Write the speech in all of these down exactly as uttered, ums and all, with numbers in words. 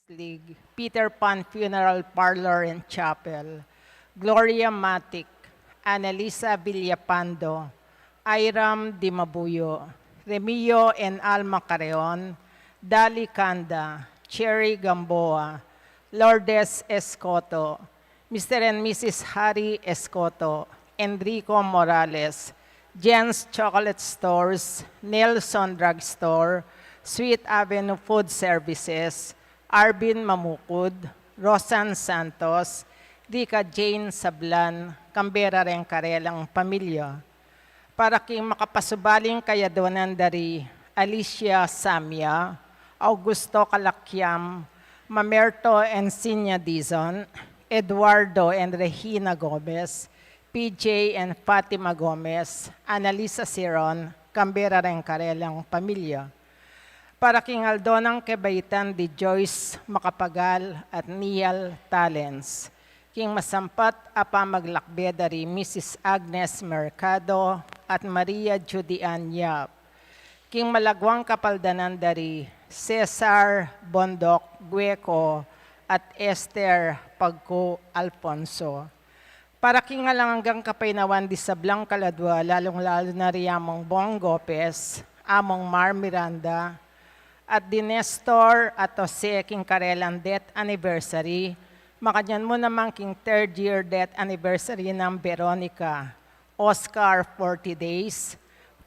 League, Peter Pan Funeral Parlor and Chapel, Gloria Matic, Annalisa Villapando, Iram Dimabuyo, Remio and Alma Carreon, Dali Canda, Cherry Gamboa, Lourdes Escoto, Mister and Missus Harry Escoto, Enrico Morales, Jen's Chocolate Stores, Nelson Drug Store, Sweet Avenue Food Services, Arvin Mamukud, Rosan Santos, Rica Jane Sablan, Canberra reng karelang pamilya. Para king makapasubaling kayaduanan dari Alicia Samia, Augusto Calaquiam, Mamerto and Sinya Dizon, Eduardo and Regina Gomez, P J and Fatima Gomez, Annalisa Siron, Canberra reng karelang pamilya. Para king aldo nang kebaitan di Joyce Macapagal at Nial Talents. King masampat a pamaglakbe dari Missus Agnes Mercado at Maria Judy Ann Yap. King malaguang kapaldanan dari Cesar Bondoc Gueco at Esther Pagco Alfonso. Para king alang anggang kapaynawan di sablang kaladua, lalung-lalu na ri Among Bong Gopez, Among Mar Miranda, at di Nestor at Jose king karelang death anniversary, makanyan mu naman king third year death anniversary nang Veronica, Oscar forty days,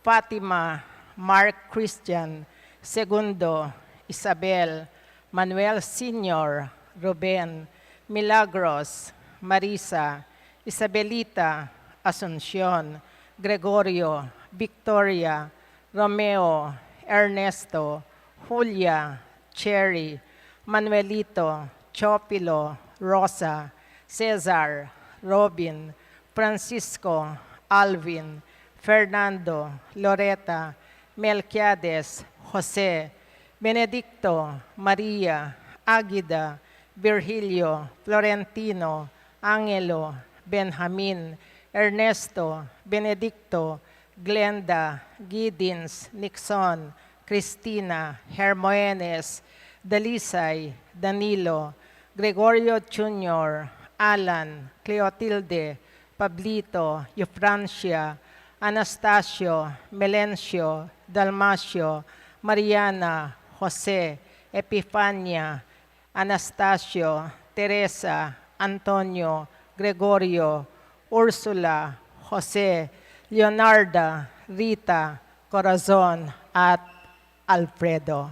Fatima, Mark Christian, Segundo, Isabel, Manuel Senior, Ruben, Milagros, Marisa, Isabelita, Asuncion, Gregorio, Victoria, Romeo, Ernesto, Julia, Cherry, Manuelito, Chopilo, Rosa, Cesar, Robin, Francisco, Alvin, Fernando, Loreta, Melquiades, Jose, Benedicto, Maria, Agida, Virgilio, Florentino, Angelo, Benjamin, Ernesto, Benedicto, Glenda, Giddens, Nixon, Cristina, Hermogenes, Dalisay, Danilo, Gregorio Junior, Alan, Cleotilde, Pablito, Eufrancia, Anastasio, Melencio, Dalmacio, Mariana, Jose, Epifania, Anastasio, Teresa, Antonio, Gregorio, Ursula, Jose, Leonarda, Rita, Corazon, at Alfredo.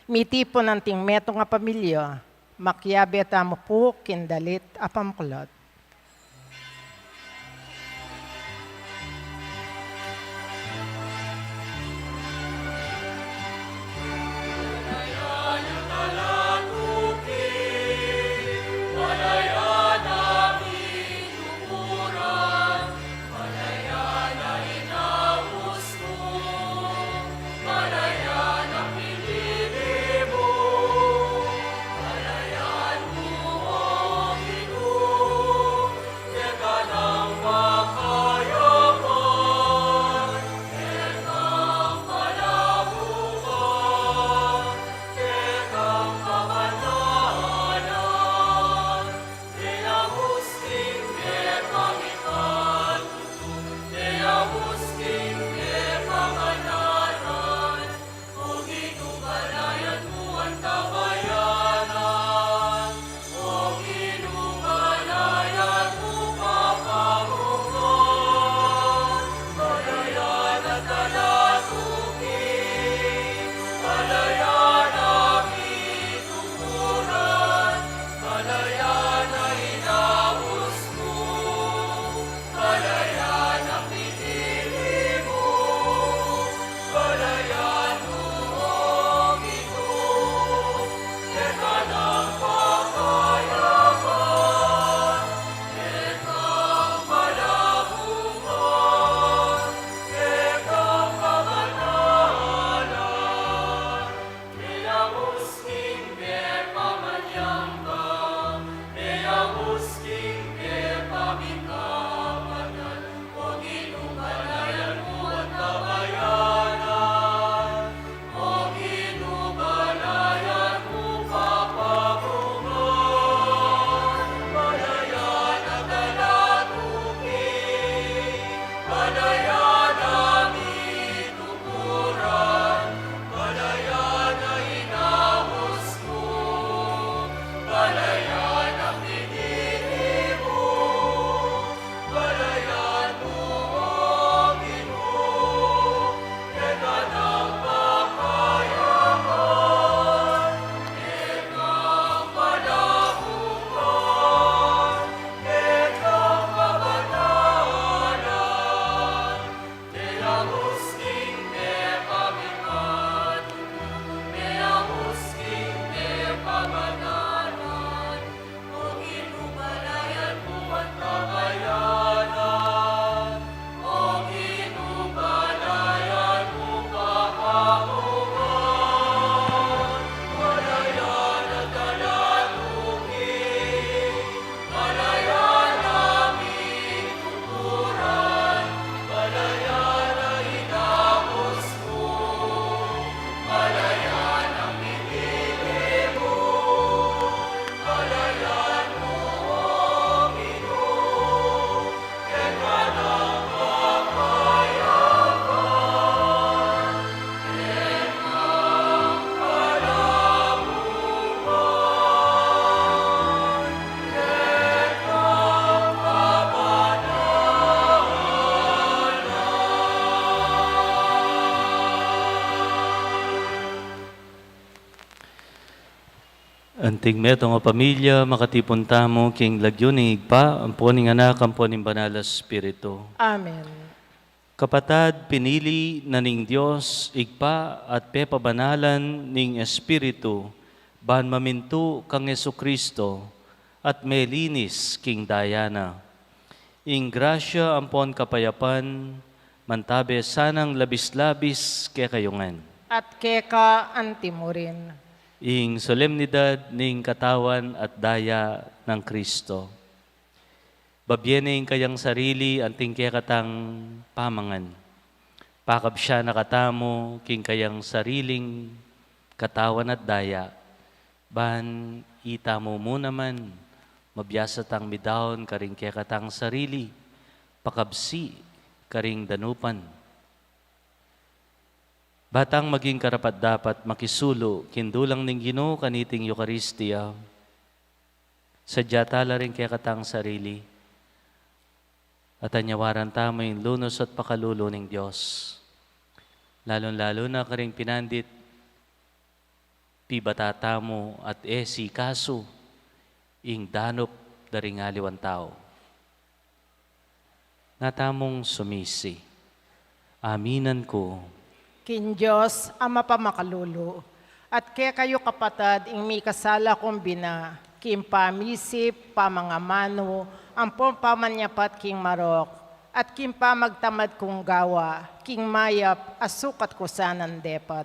Mitipun anting metung a pamilya, makiabe tamu pu king dalit a pamuklat. Anting metung a pamilya, makatipun tamu king lagyu ning Ibpa, ampo ning Anak, ampo ning Banal a Espiritu. Amen. Kapatad, pinili na ning Dios Ibpa at pepabanalan ning Espiritu, ban mamintu kang Jesucristo at melinis king daya na. Ing grasya ampon kapayapan mantabe sanang labis-labis kekayu ngan. At keka antimurin. Ing solemnidad ning katawan at daya nang Kristo. Babie ne ing kayang sarili anting kekatang pamangan. Pakabsian na katamu king kayang sariling katawan at daya, ban itamu mu naman mabiasa tang midaun karing kekatang sarili, pakabsi karing danupan. Ba tang maging karapat-dapat makisulu king dulang ning Ginu kaniting Eukaristia, sadya tala ring kekatang sarili, at anyawaran tamu ing lunus at pakalulu ning Dios. Lalung-lalu na karing pinandit, pibata tamu at e sikasu ing danup da ring aliwang tau. Nga tamung sumisi. Aminan ku. King Dios a mapamakalulu, at kekayu kapatad ing mikasala kung bina, king pamisip, pamangamanu, ampon pamanyapat king marok, at king pamagtamad kung gawa, king mayap a sukat ku sanang depat.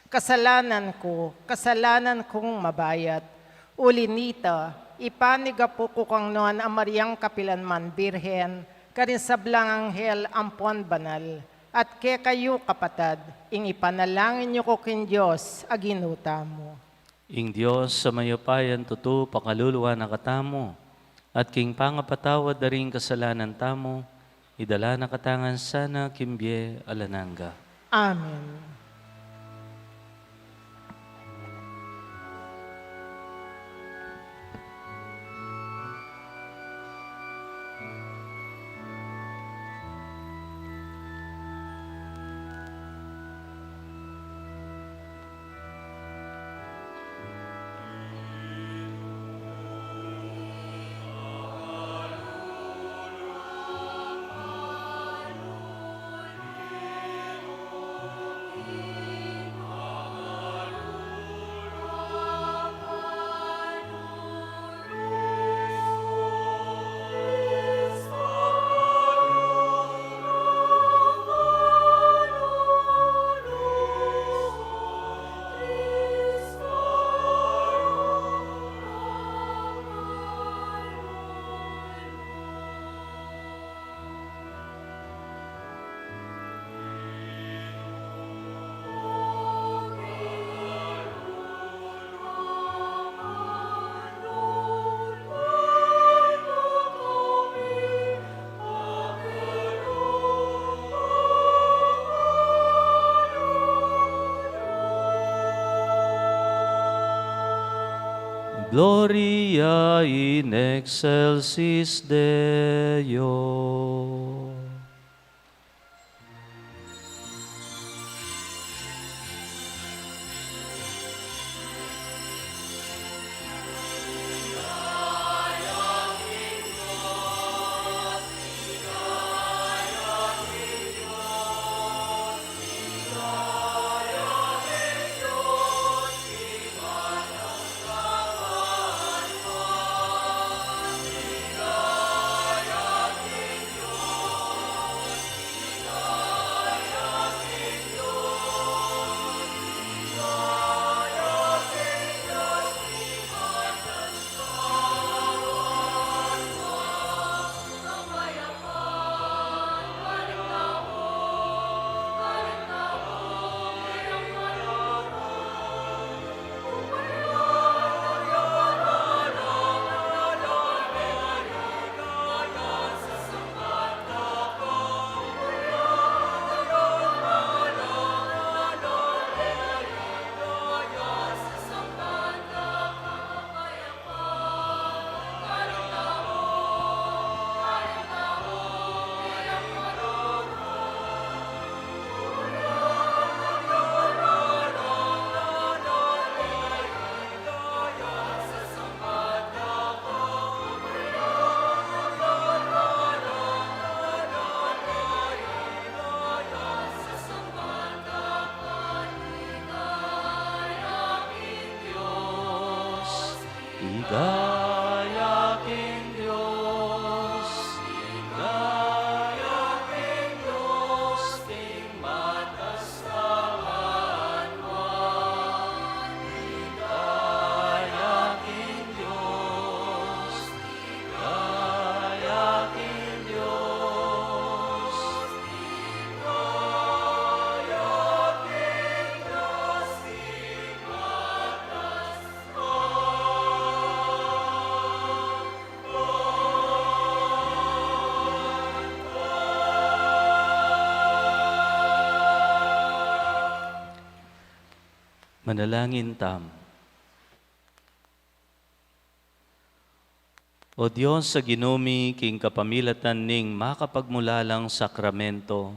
Kasalanan ku, kasalanan kung mabayat. Uli nita, ipanigapu ku kang Nuan a Mariang kapilanman Birhen, karing sablang anghel ampon banal, at kekayu kapatad, ing ipanalangin yu ku king Dios a Ginu tamu. Ing Dios a mayupayang tutu pakaluluan na katamu, at king pangapatawad da ring kasalanan tamu, idala na katamu ngan sana king bie alang angga. Amen. Gloria in excelsis Deo. Ligaya king Dios, ligaya king Dios, king matas kabanwa. Ligaya king Dios, ligaya king Dios, ligaya king Dios, king matas Manalangin tam. O Dios a Ginu mi, king kapamilatan ning makapagmulalang sakramento,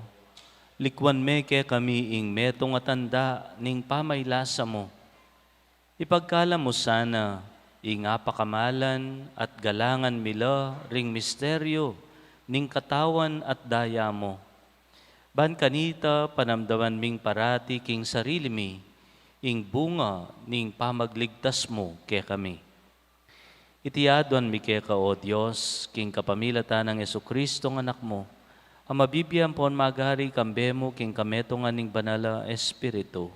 likuan me kekami ing metung a tanda ning pamaylasa mu. Ipagkalam mu sana ing apakamalan at galangan mi la ring misteryu ning katawan at daya mu. Ban kanita panamdaman ming parati king sarili mi ing bunga ning pamagligtas mu kekami. Iti aduan mi keka, O Dios, king kapamilatan nang Jesucristong Anak mu, a mabibie ampon magari kambe mu king kametungan ning Banal a Espiritu,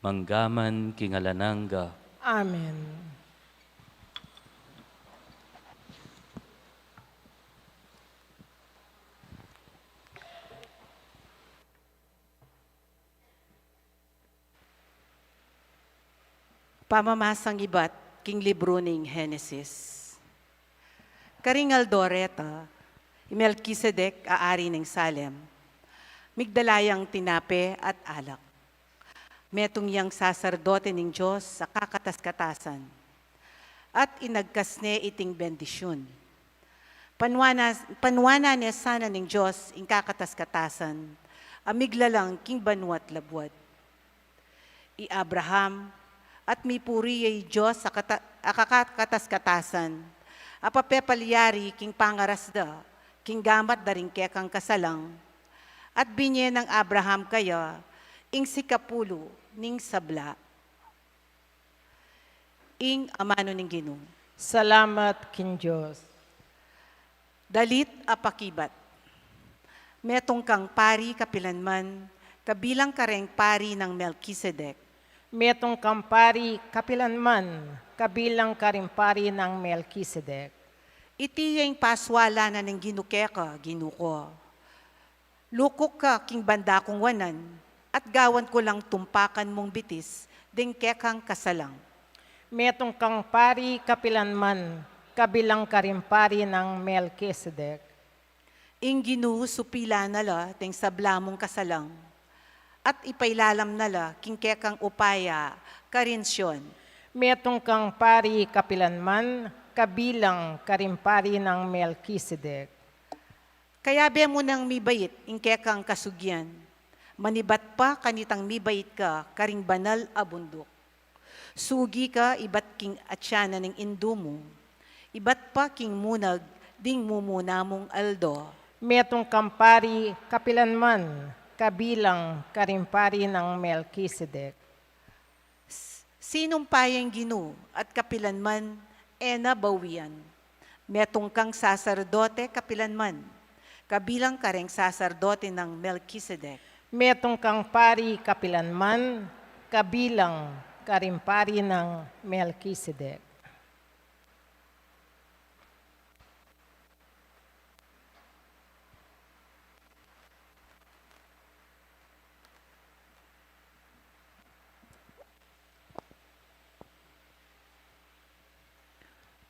mangga man king alang angga. Amen. Pamamasang ibat king libru ning Henesis. Karing aldo reta, i Melkisedek a ari ning Salem, migdala yang tinape at alak. Metung yang saserdote ning Dios a kakatas-katasan, at inagkas ne iting bendisyun. Panuana-, panuanan ne sana ning Dios ing kakatas-katasan a miglalang king banua't labuad. I Abraham, at mipuri ya i Dios a kata-, a kakatas-katasan, a papepalyari king pangaras da king gamat da ring kekang kasalang, at binie nang Abraham kaya ing sikapulu ning sabla. Ing amanu ning Ginu. Salamat king Dios. Dalit a pakibat. Metung kang pari kapilanman, kabilang kareng pari nang Melkisedek. Metung kang pari kapilanman, kabilang karing pari nang Melkisedek. Iti ya ing paswalanan ning Ginu keka, Ginu ko. Lukuk ka king banda kung wanan, at gawan ku lang tumpakan mung bitis ding kekang kasalang. Metung kang pari kapilanman, kabilang karing pari nang Melkisedek. Ing Ginu supilan na la ding sabla mung kasalang, at ipailalam na la king kekang upaya karin Sion. Metung kang pari kapilanman, kabilang karing pari nang Melkisedek. Kayabe mu nang mibait ing kekang kasugian, manibat pa kanitang mibait ka karing banal a bunduk. Sugi ka ibat king atianan ning indu mu, ibat pa king munag ding mumuna mung aldo. Metung kang pari kapilanman, kabilang karing pari nang Melkisedek. S-, sinumpa yang Ginu at kapilanman e na bawian. Metung kang saserdote kapilanman, kabilang kareng saserdote nang Melkisedek. Metung kang pari kapilanman, kabilang karing pari nang Melkisedek.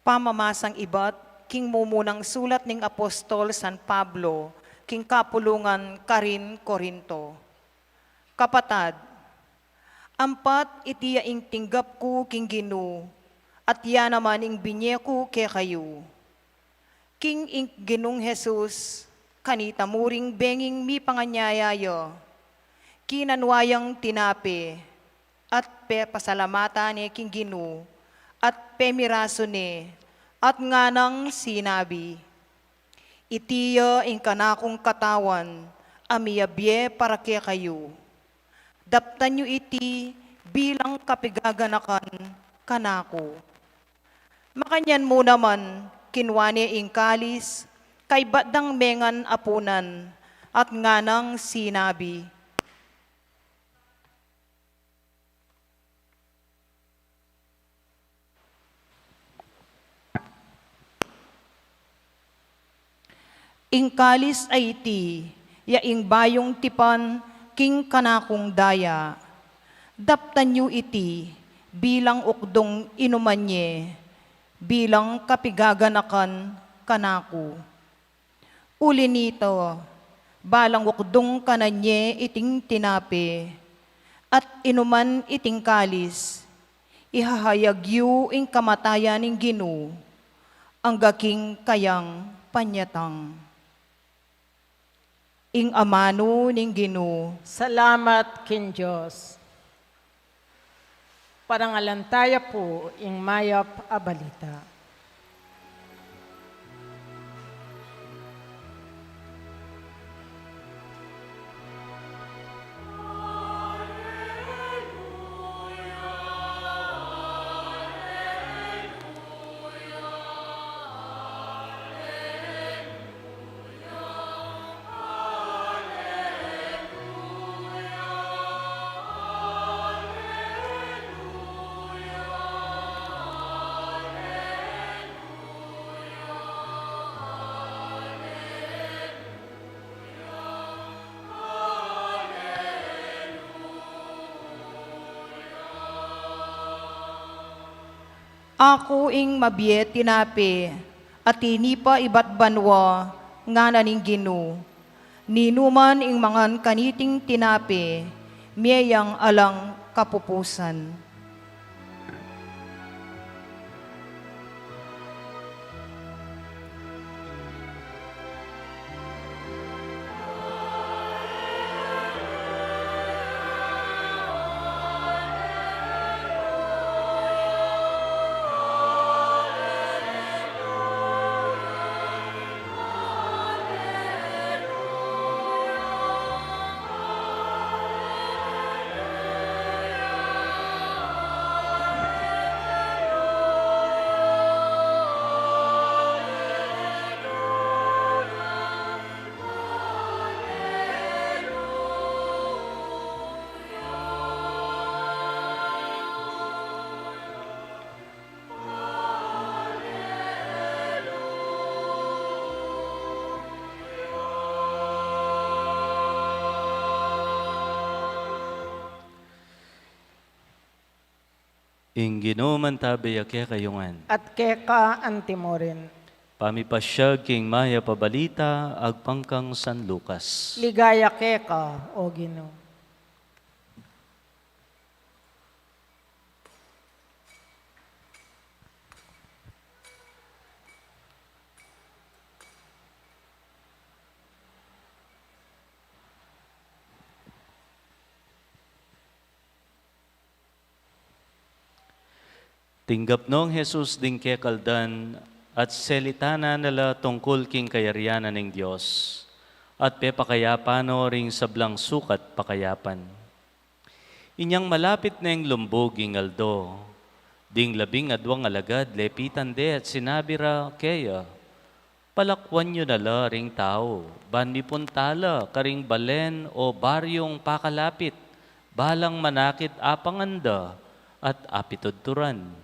Pamamasang ibat king mumunang sulat ning Apostol San Pablo king kapulungan karin Corinto. Kapatad, ampat iti ya ing tinggap ku king Ginu, at ya naman ing binie ku kekayu. King ing Ginung Jesus, kanita mu ring benging mipanganyaya ya, kinanua yang tinape, at pepasalamatan ne king Ginu, at pemirasu ne, at nganang sinabi, "Iti ya ing kanakung katawan a miyabie para kekayu. Daptan yu iti bilang kapigaganakan kanaku." Makanyan mu naman, kinwa ne ing kalis, kaybat dang mengan apunan, at nganang sinabi, "Ing kalis a iti, ya ing bayung tipan king kanakung daya. Daptan yu iti bilang ukdung inuman ye, bilang kapigaganakan kanaku. Uli nita, balang ukdung kanan ye iting tinape, at inuman iting kalis, ihahayag yu ing kamatayan ning Ginu, angga king kayang panyatang." Ing amanu ning Ginu. Salamat king Dios. Parangalan taya pu ing mayap a balita. Aku ing mabie tinape a tinipa ibat banua, ngana ning Ginu. Ninuman ing mangan kaniting tinape, mie yang alang kapupusan. Ing Ginu mantabi ya kekayu ngan. At keka antimurin. Pamipasyag king mayap a balita agpang kang San Lucas. Ligaya keka, O Ginu. Tinggap nong Jesus ding kekaldan at selitanan na la tungkul king kayarian na ning Dios, at pepakayapan no ring sablang sukat pakayapan. Inyang malapit neng lumbug ing aldo, ding labing adwang alagad lepitan de at sinabi ra keya, "Palakwan yu na la ring tau, ban mipunta la karing balen o baryung pakalapit, balang manakit apangan da at apitudturan,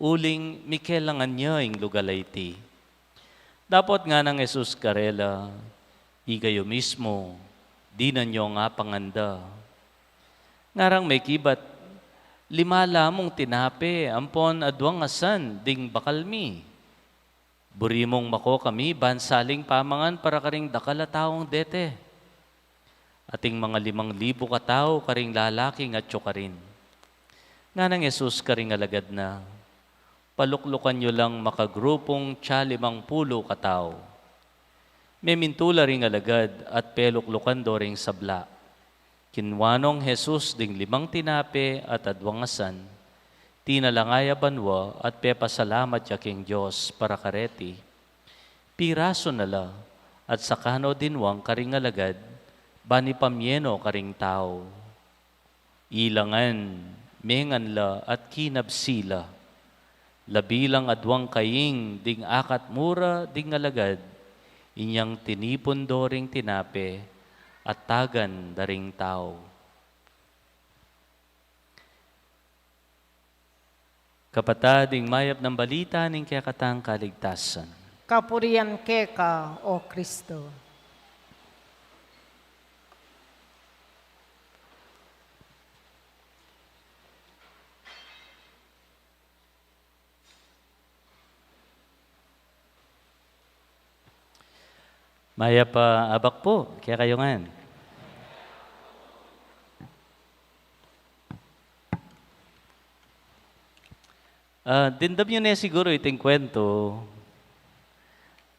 uling mikelangan ya ing lugal a iti." Dapot ngana nang Jesus karela, "Ikayu mismu, dinan yong apangan da." Ngarang mekibat, "Lima la mung tinape ampon adwang asan ding bakal mi. Buri mung mako kami ban saling pamangan para karing dakal a taung dete?" Ating mga limang libu katau karing lalaking atyu karin. Ngana nang Jesus karing alagad na, "Paluklukan yu lang makagrupung tsa limang pulu katau." Memintu la ring alagad at peluklukan do ring sabla. Kinwa nong Jesus ding limang tinape at adwang asan, tinalangaya banua at pepasalamat ya king Dios para kareti. Pirasu na la, at saka no dinwang karing alagad, ban ipamie no karing tau. Ila ngan, mengan la at kinabsi la. Labi lang aduang kaing ding akat mura ding alagad, inyang tinipun do ring tinape at tagan da ring tau. Kapatad, ing mayap nang balita ning kekatang kaligtasan. Kapurian keka, O Kristo. Mayap a abak pu kekayu ngan. Ah, dimdam yu ne siguru iting kwentu.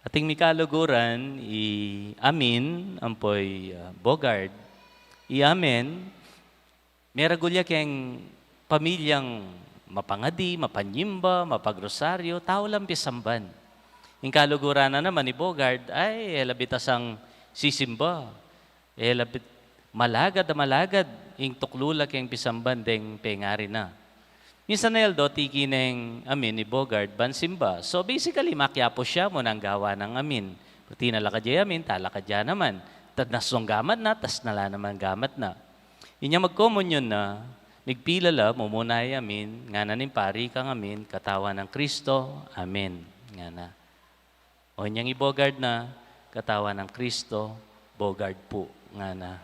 Ating mikaluguran, i Amin, ampo i, ah, Bogard. I Amin, meragul ya keng pamilyang mapangadi, mapanyimba, mapagrosaryo, tau lang pisamban. Ing kaluguran na naman i Bogard, ay, e la bitasang sisimba. E la bit-, malagad a malagad ing tuklu la keng pisamban deng pengari na. Minsan e la do tiki neng Amin i Bogard ban simba. So, basically, makiapus ya mu nang gawa nang Amin. Pati na lakad ya i Amin, talakad ya naman. Tasnas nong gamat na, tasna la naman gamat na. Inya magkomunyon na, migpila la, mumuna i Amin, ngana ning pari kang Amin, "Katawan nang Kristo, amen," ngana. O inyang i Bogard na, "Katawan nang Kristo, Bogard pu," ngana.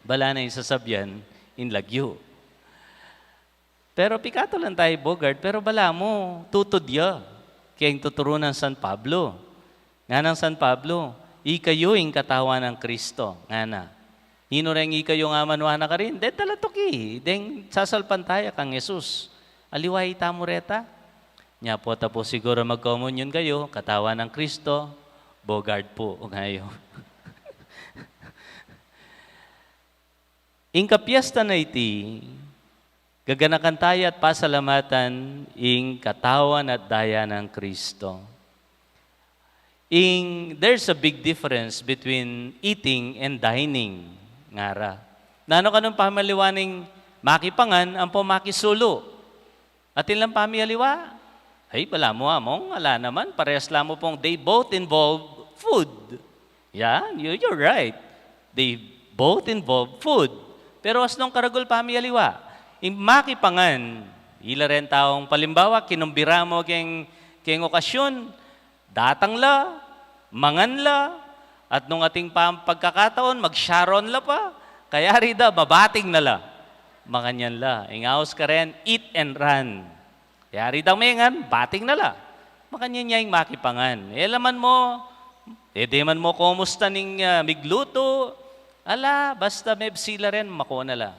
Bala na ing sasabyan, ing lagyu. Pero pikatulan taya i Bogard, pero bala mu, tutud ya keng tuturu nang San Pablo. Nganang San Pablo, "Ikayu ing katawan nang Kristo," ngana. Ninu reng ikayu nga man wa na karin? Deng dalatuk i, deng sasalpantaya kang Jesus. Aliwa ita mu reta? Nya pota pu siguru magkomunyon kayu, "Katawan nang Kristo, Bogard pu," ngayu. Ing kapiestan a iti, gaganakan taya at pasalamatan ing katawan at daya nang Kristo. Ing, there's a big difference between eating and dining, ngara. Nanu kanung pamaliwan ning makipangan ampo makisulu? Atin lang pamialiwa? Ay, bala mu, Among, ala naman, parehas la mu pung they both involve food. Yeah, you, you're right. They both involve food. Pero asnung karagul pamialiwa? Ing makipangan, ila reng taung palimbawa, kinumbira mu keng, keng okasyon, datang la, mangan la, at nung atin pang pagkakataon, magsaron la pa, kayari da, mabating na la. Makanyan la. Ing aus karen, eat and run. Kayari dang mengan, bating na la. Makanyan ya ing makipangan. E la man mu, e de man mu kumusta ning, ah, miglutu. Ala, basta mebsi la rin, mako na la.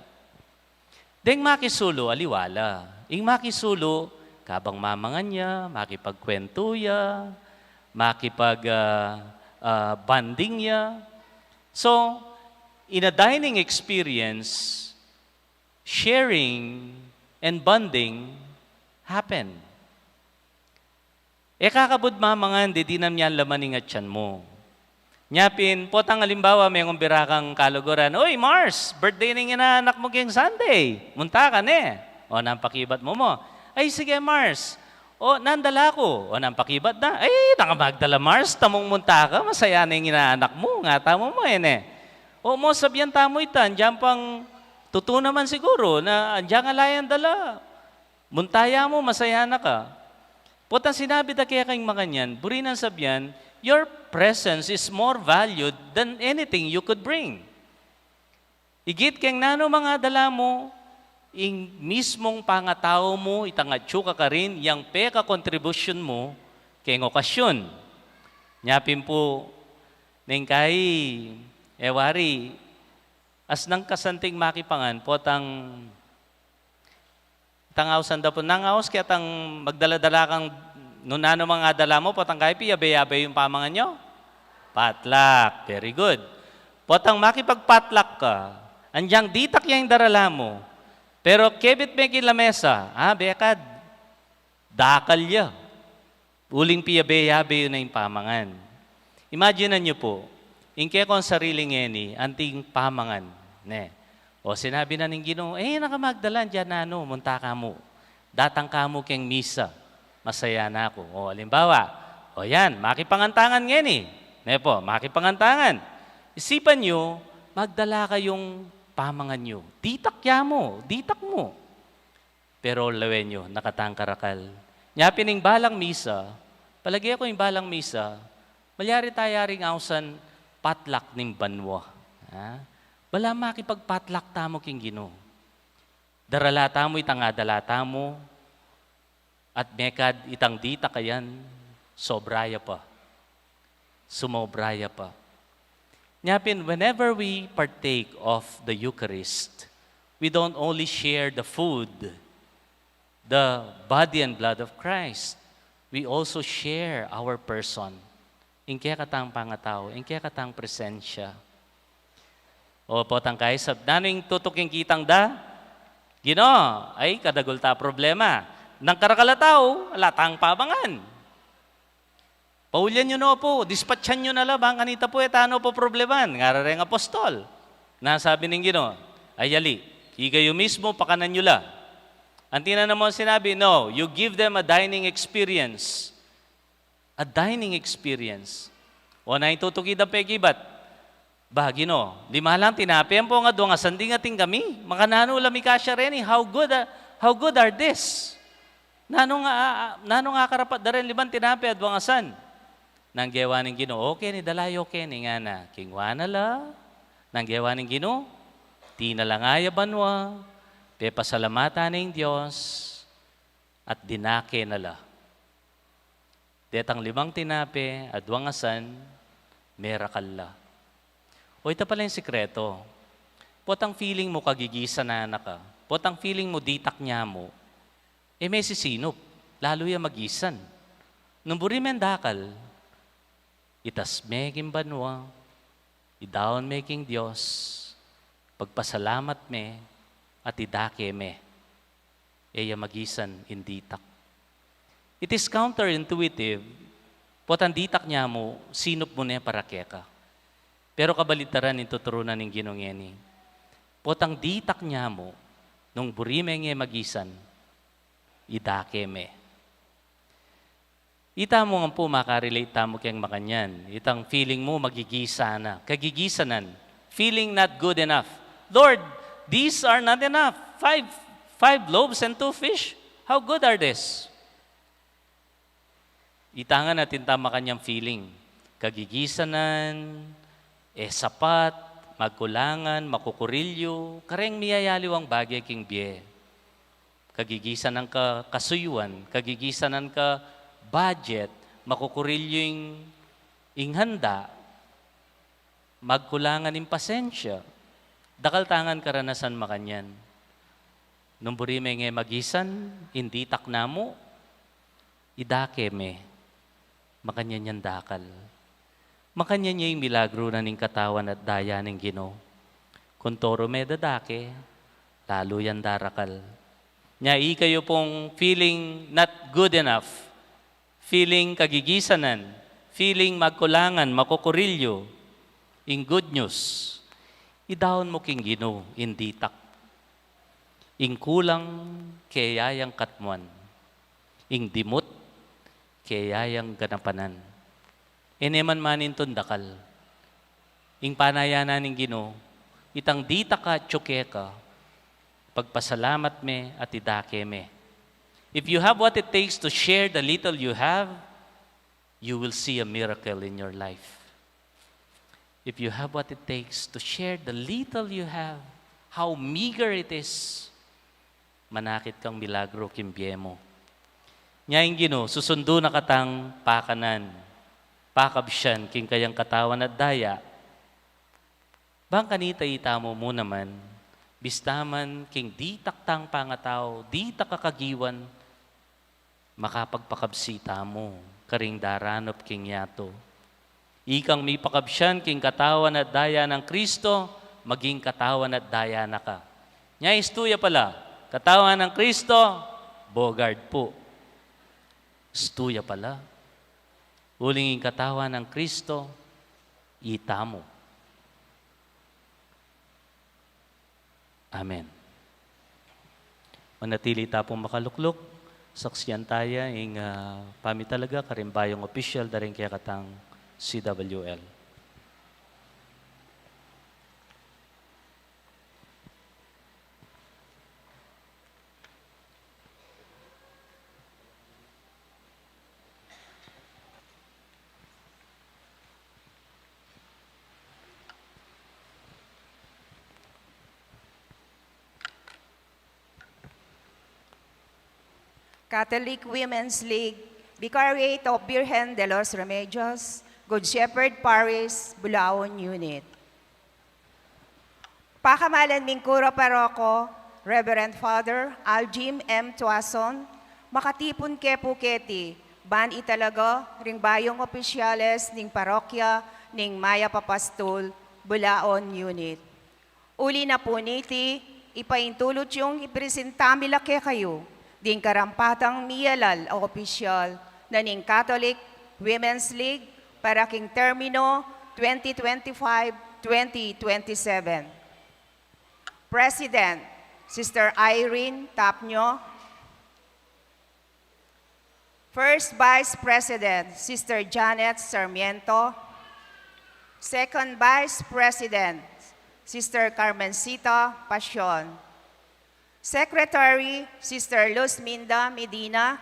Deng makisulu, aliwa la. Ing makisulu, kabang mamangan ya, makipagkwentu ya, makipag, ah, ah, bonding ya. So, in a dining experience, sharing and bonding happen. E ka kabud mamangan, didinan mu yang laman ing atyan mu. Nya pin, potang alimbawa, mengumbira kang kaluguran, "Uy, Mars, birthday ning inaanak mu keng Sunday. Munta ka ne?" O, nanu pakibat mu mu? "Ay, sige, Mars." "O, nanu dala ku?" O, nanu pakibat na? "Ay, nanu ka magdala, Mars? Tamung munta ka, masaya na ing inaanak mu." Ngata mu mu, e ne? "O, mu, sabian tamu ita, andiyan pang tutu naman siguru na andiyan ala yang dala. Munta ya mu, masaya na ka." Potang sinabi da keka ing makanyan, buri nang sabian, "Your presence is more valued than anything you could bring." Igit keng nanu mang adala mu, ing mismung pangatau mu, itang atyu ka karin, yang pekakontribusyun mu keng okasyon. Nya pin pu, neng kai, e wari, asnang kasanting makipangan, potang itang ausan da pu, nang aus ketang magdala-dala kang nung nanu mang adala mu, potang kai piyabe-yabe yu ing pamangan yu? Potluck. Very good. Potang makipag-potluck ka, andiang ditak ya ing darala mu, pero kebit me king lamesa, a, bekad, dakal ya. Uling piyabe-yabe yu na ing pamangan. Imaginan yu pu, ing kekong sarili ngeni, anting pamangan, ne. O sinabi na ning Ginu, "E, nanu ka magdala, andiyan nanu, munta ka mu. Datang ka mu keng misa. masaya na ku. O, alimbawa, o yan, makipangantangan ngeni. Ne po, makipangantangan. Isipan yu, magdala kayung pamangan yu. Ditak ya mu, ditak mu. Pero lawen yu, nakatang karakal. Nya pin ing balang misa, palage ku ing balang misa, malyari taya ring ausan potluck ning banua. Ha? Bala makipag-potluck tamu king Ginu. Darala tamu itang adala tamu, at mekad itang ditak a yan, sobra ya pa. Sumobra ya pa. Nya pin, whenever we partake of the Eucharist, we don't only share the food, the body and blood of Christ, we also share our person. Ing kekatang pangatau, ing kekatang presensya. O potang kaisab, nanu ing tutuking kitang da? Ginu, ay, kadagul ta problema. Nang karakal a tau, ala tang pamangan. Paulyan yu no pu, dispatchan yu na la, bang kanita pu e ta no pu probleman, ngara reng apostol. Na sabi ning Ginu, ay ali, ikayu mismu, pakanan yu la. Anti na naman sinabi, no, you give them a dining experience. A dining experience. O na ing tutuki da pekibat. Ba, Ginu, lima lang tinape ampong adwang asan ding atin kami. Makananu la mikasya reni? How good, a- how good are this? Nanu nga, a- nanu nga karapat da ren liman tinape adwang asan? Nang gewa ning Ginu, okay ni, dala yu keni, ngana. Kingwa na la. Nang gewa ning Ginu, tinala na ya banua, pepasalamatan ne ing Dios, at dinake na la. Detang limang tinape, adwang asan, merakal la. O, ita pala ing sikreto. Potang feeling mu kagigisanan na ka, potang feeling mu ditak nya mu, e me sisinup, lalu ya magisan. Nung buri meng dakal, itas me king banua, idaun me king Dios, pagpasalamat me, at idake me. E ya magisan ing ditak. It is counterintuitive, potang ditak nya mu, sinup mu ne para keka. Pero kabaliktaran ing tuturunan ning Ginu ngeni. Potang ditak nya mu, nung buri meng e magisan, idake me. Ita mu ngan pu, makarelate tamu keng makanyan. Itang feeling mu magigisa na, kagigisanan. Feeling not good enough. Lord, these are not enough. Five, five loaves and two fish. How good are this? Ita ngan atin tang makanyan feeling. Kagigisanan, e sapat, magkulangan, makukurilyu, kareng miyayaliwang bage king bie. Kagigisanan ka kasuyuan, kagigisanan ka budget, makukurilyu ing, ing handa, magkulangan ing pasensya. Dakal ta ngan karanasan makanyan. Nung buri meng e magisan ing ditak namu, idake me. Makanyan yang dakal. Makanyan ya ing milagru na ning katawan at daya ning Ginu. Kung toru me dadake, lalu yang darakal. Nya ikayu pung feeling not good enough, feeling kagigisanan, feeling magkulangan, makukurilyu, ing good news, idaun mu king Ginu ing ditak. Ing kulang, kaya yang katmuan. Ing dimut, kaya yang ganapanan. E ne man manintun dakal. Ing panayan na ning Ginu, itang ditak atyu keka, pagpasalamat me at idake me. If you have what it takes to share the little you have, you will see a miracle in your life. If you have what it takes to share the little you have, how meager it is, manakit kang milagru king bie mu. Nya ing Ginu, susundu na katang pakanan, pakabsian king kayang katawan at daya. Bang kanita itamu mu naman, bista man king ditak tang pangatau, ditak a kagiwan, makapagpakabsi tamu karing daranup king yatu. Ikang mipakabsian king katawan at daya nang Kristo, maging katawan at daya na ka. Nya istu ya pala, katawan nang Kristo, Bogard pu. Istu ya pala. Uling ing katawan nang Kristo, itamu. Amen. Manatili ta pung makalukluk. Saksian taya ing, ah, pamitalaga karing bayung opisyal da ring kekatang C W L. Catholic Women's League, Vicariate of Virgen de los Remedios, Good Shepherd Parish, Bulaon Unit. Pakamalan ming kura paroko, Reverend Father Aljim M. Tuason, makatipun ke pu keti, ban italaga ring bayung opisyales ning parokya ning Mayap a Pastul, Bulaon Unit. Uli na pu niti, ipaintulut yung ipresenta mi la kekayu ding karampatang miyalal a opisyal na ning Catholic Women's League para king termino twenty twenty-five, twenty twenty-seven. President, Sister Irene Tapnio. First Vice President, Sister Janet Sarmiento. Second Vice President, Sister Carmencita Pasion. Secretary, Sister Luzminda Medina.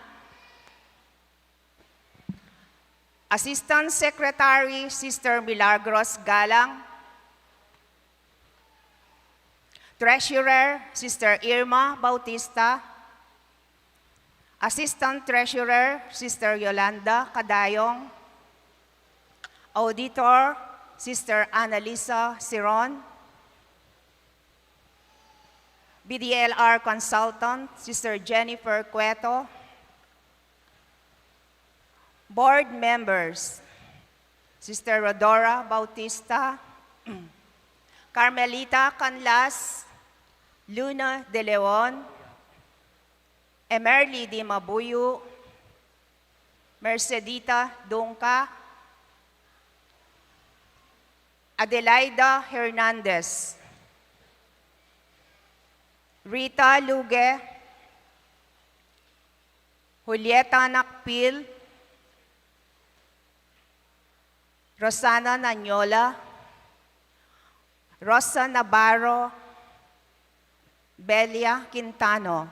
Assistant Secretary, Sister Milagros Galang. Treasurer, Sister Irma Bautista. Assistant Treasurer, Sister Yolanda Cadayong. Auditor, Sister Annalisa Siron. B D L R Consultant, Sister Jennifer Cueto. Board members, Sister Rodora Bautista, Carmelita Canlas, Luna De Leon, Emerly Di Mabuyu, Mercedita Dungca, Adelaida Hernandez, Rita Luge, Julieta Nakpil, Rosana Nanyola, Rosa Navarro, Belia Quintano.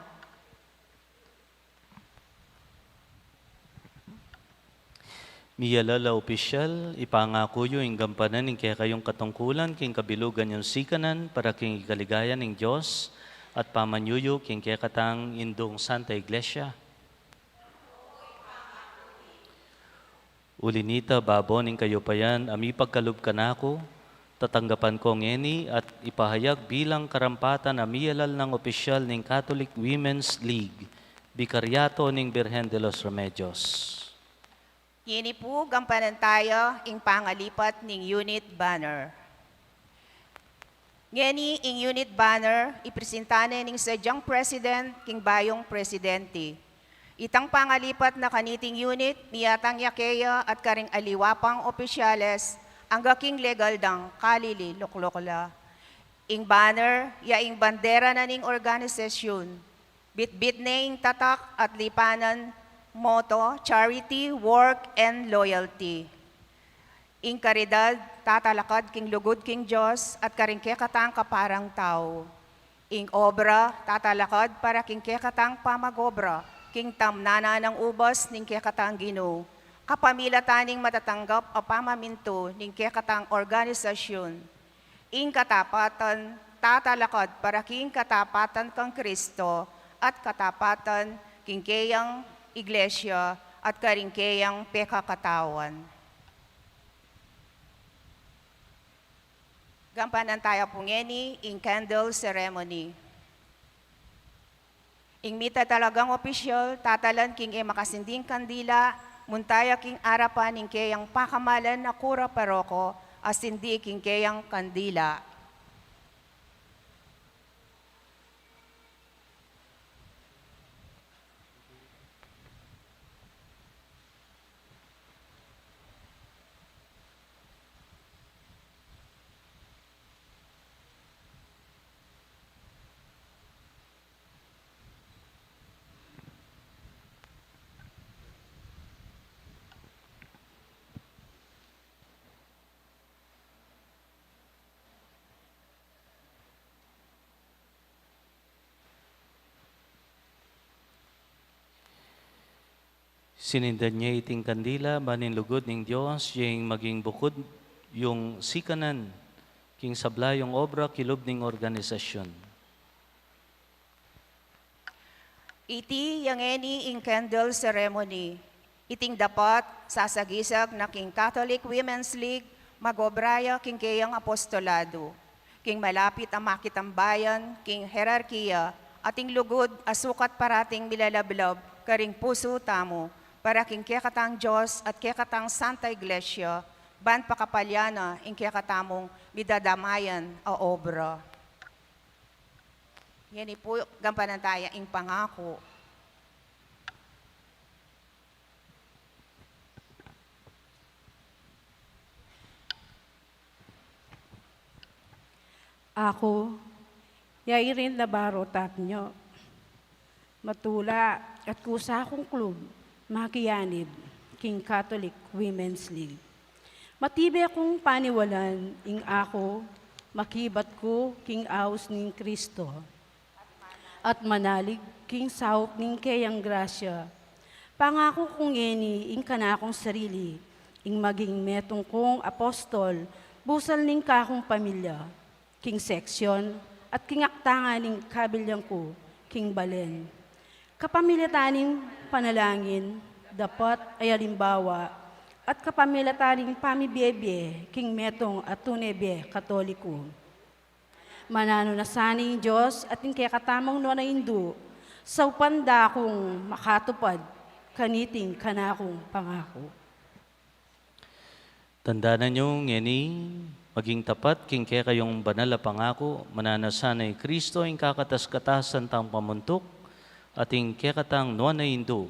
Miyalal a opisyal, ipangaku yu ing gampanan ning kekayung katungkulan king kabilugan yung sikanan para king ikaligayan ning Dios at pamanyuyu king kekatang indung Santa Iglesia. Uli nita, babo ning kayupayan a mipagkalub kanaku, tatanggapan ko ngeni at ipahayag bilang karampatan a miyalal nang opisyal ning Catholic Women's League, Bikaryato ning Birhen de los Remedios. Ngeni pu, gampanan taya ing pangalipat ning unit banner. Ngeni ing unit banner, ipresenta ne ning sadyang president king bayung presidente. Itang pangalipat na kaniting unit, miyatang ya keya at karing aliwa pang opisyales, angga king legal dang kalili lukluk la. Ing banner, ya ing bandera na ning organisasyun. Bitbit ne ing tatak at lipanan, motto, charity, work, and loyalty. Ing karidad, tatalakad king lugud king Dios at karing kekatang kaparang tau. Ing obra, tatalakad para king kekatang pamag-obra king tamnana nang ubas ning kekatang Ginu, kapamilatan ning matatanggap a pamamintu ning kekatang organisasyun. Ing katapatan, tatalakad para king katapatan kang Kristo at katapatan king keyang iglesia at karing keyang pekakatawan. Gampanan taya pu ngeni ing candle ceremony. Ing mita talagang opisyal, tatalan king e makasinding kandila, munta ya king arapan ning keyang pakamalan a kura paroko, a sindi king keyang kandila. Sinindan ye iting kandila, ban ing lugud ning Dios, ing maging bukud yung sikanan king sabla yung obra kilub ning organisasyun. Iti ya ngeni ing candle ceremony. Iting dapat sasagisag na king Catholic Women's League, mag-obra ya king keyang apostolado, king malapit a makitambayan, king herarkiya, at ing lugud a sukat parating milalablab karing pusu tamu, para king kekatang Dios at kekatang Santa Iglesia, ban pakapalya na ing kekatamung midadamayan a obra. Ngeni pu, gampanan taya ing pangaku. Aku, ya Irene Navarro Tapño, matula at kusa kung klub makianib king Catholic Women's League. Matibe kung paniwalan ing aku, makibat ku king aus ning Kristo, at manalig king saup ning keyang grasya. Pangaku ku ngeni ing kanakung sarili, ing maging metung kung apostol, busal ning kakung pamilya, king seksyon, at king aktangan ning kabilyan ku king balen. Kapamilatan ning panalangin, dapat a alimbawa, at kapamilatan ning pamibie-bie king metung a tune bie Katoliko. Mananu na sana ing Dios at ing kekatamung nuan a Indu, saupan da kung makatupad kaniting kanakung pangaku. Tandanan yu ngeni, maging tapat king kekayung banal a pangaku, mananu na sana i Kristo ing kakatas-katasan tang pamuntuk, at ing kekatang nuan a Indu,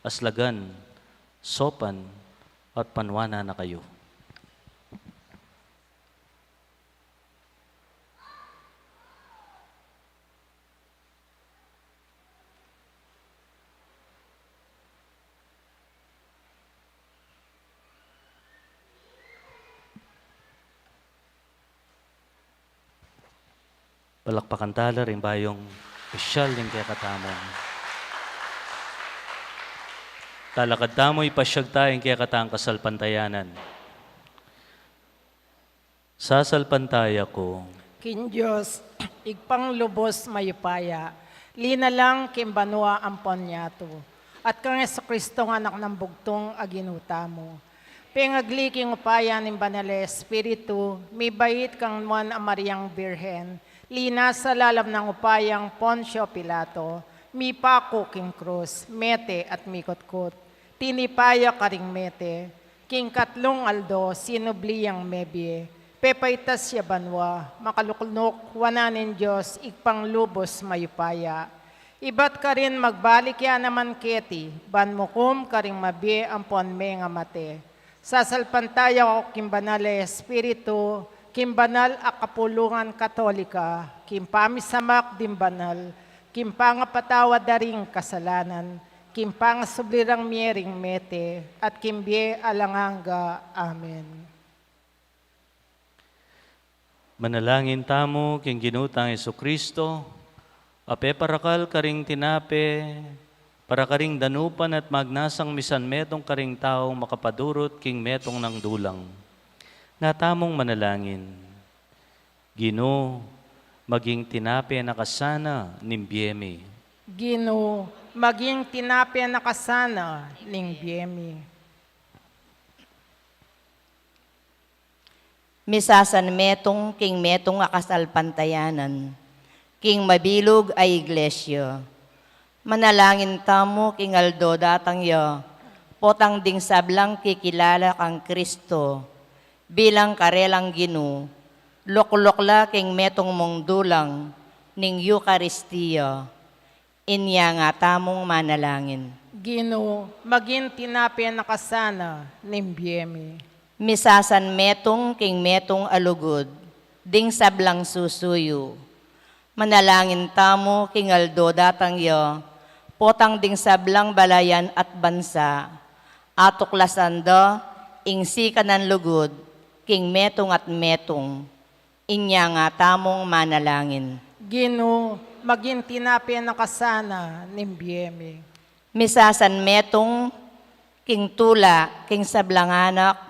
aslagan, saupan, at panuanan na kayu. Palakpakan tala ring bayung pisyal ning kekatamung talakad tamu, ipasyag ta ing kekatang kasalpantayanan. Sasalpantaya ku king Dios, Ibpang lubos mayupaya, linalang king banua ampon yatu, at kang Jesucristo, Anak nang bugtung a Ginu tamu, pengagli king upaya ning Banal a Espiritu, mibait kang Nuan a Mariang Birhen, linasa lalam nang upayang Poncio Pilato, mipaku king krus, mete at mikutkut, tinipa ya karing mete, king katlung aldo sinubli yang mebie, pepaitas ya banua, makalukluk wanan ning Dios, Ibpang lubos mayupaya. Ibat karin magbalik ya naman keti, ban mukum karing mabie ampon mengamate. Sasalpantaya ku king Banal a Espiritu, king banal a kapulungan Katolika, king pamisamak ding banal, king pangapatawad da ring kasalanan, king pangasubli rang mie ring mete, at king bie alang angga. Amen. Manalangin tamu king Ginu tang Jesucristo, a peparakal karing tinape para karing danupan at magnasang misan metung karing taung makapadurut king metung nang dulang. Nga tamung manalangin. Ginu, maging tinape na ka sana ning bie mi. Ginu, maging tinape na ka sana ning bie mi. Misasan metung king metung a kasalpantayanan, king mabilug a Iglesia. Manalangin tamu king aldo datang ya, potang ding sablang kikilala kang Kristo, bilang karelang Ginu, lukluk la king metung mung dulang ning Eukaristia. Inya nga tamung manalangin. Ginu, maging tinape na ka sana ning bie mi. Misasan metung king metung a lugud ding sablang susuyu. Manalangin tamu king aldo datang ya, potang ding sablang balayan at bansa, atuklasan da ing sikanan lugud king metung at metung. Inya nga tamung manalangin. Ginu, maging tinape na ka sana ning bie mi. Misasan metung King tula king sablang anak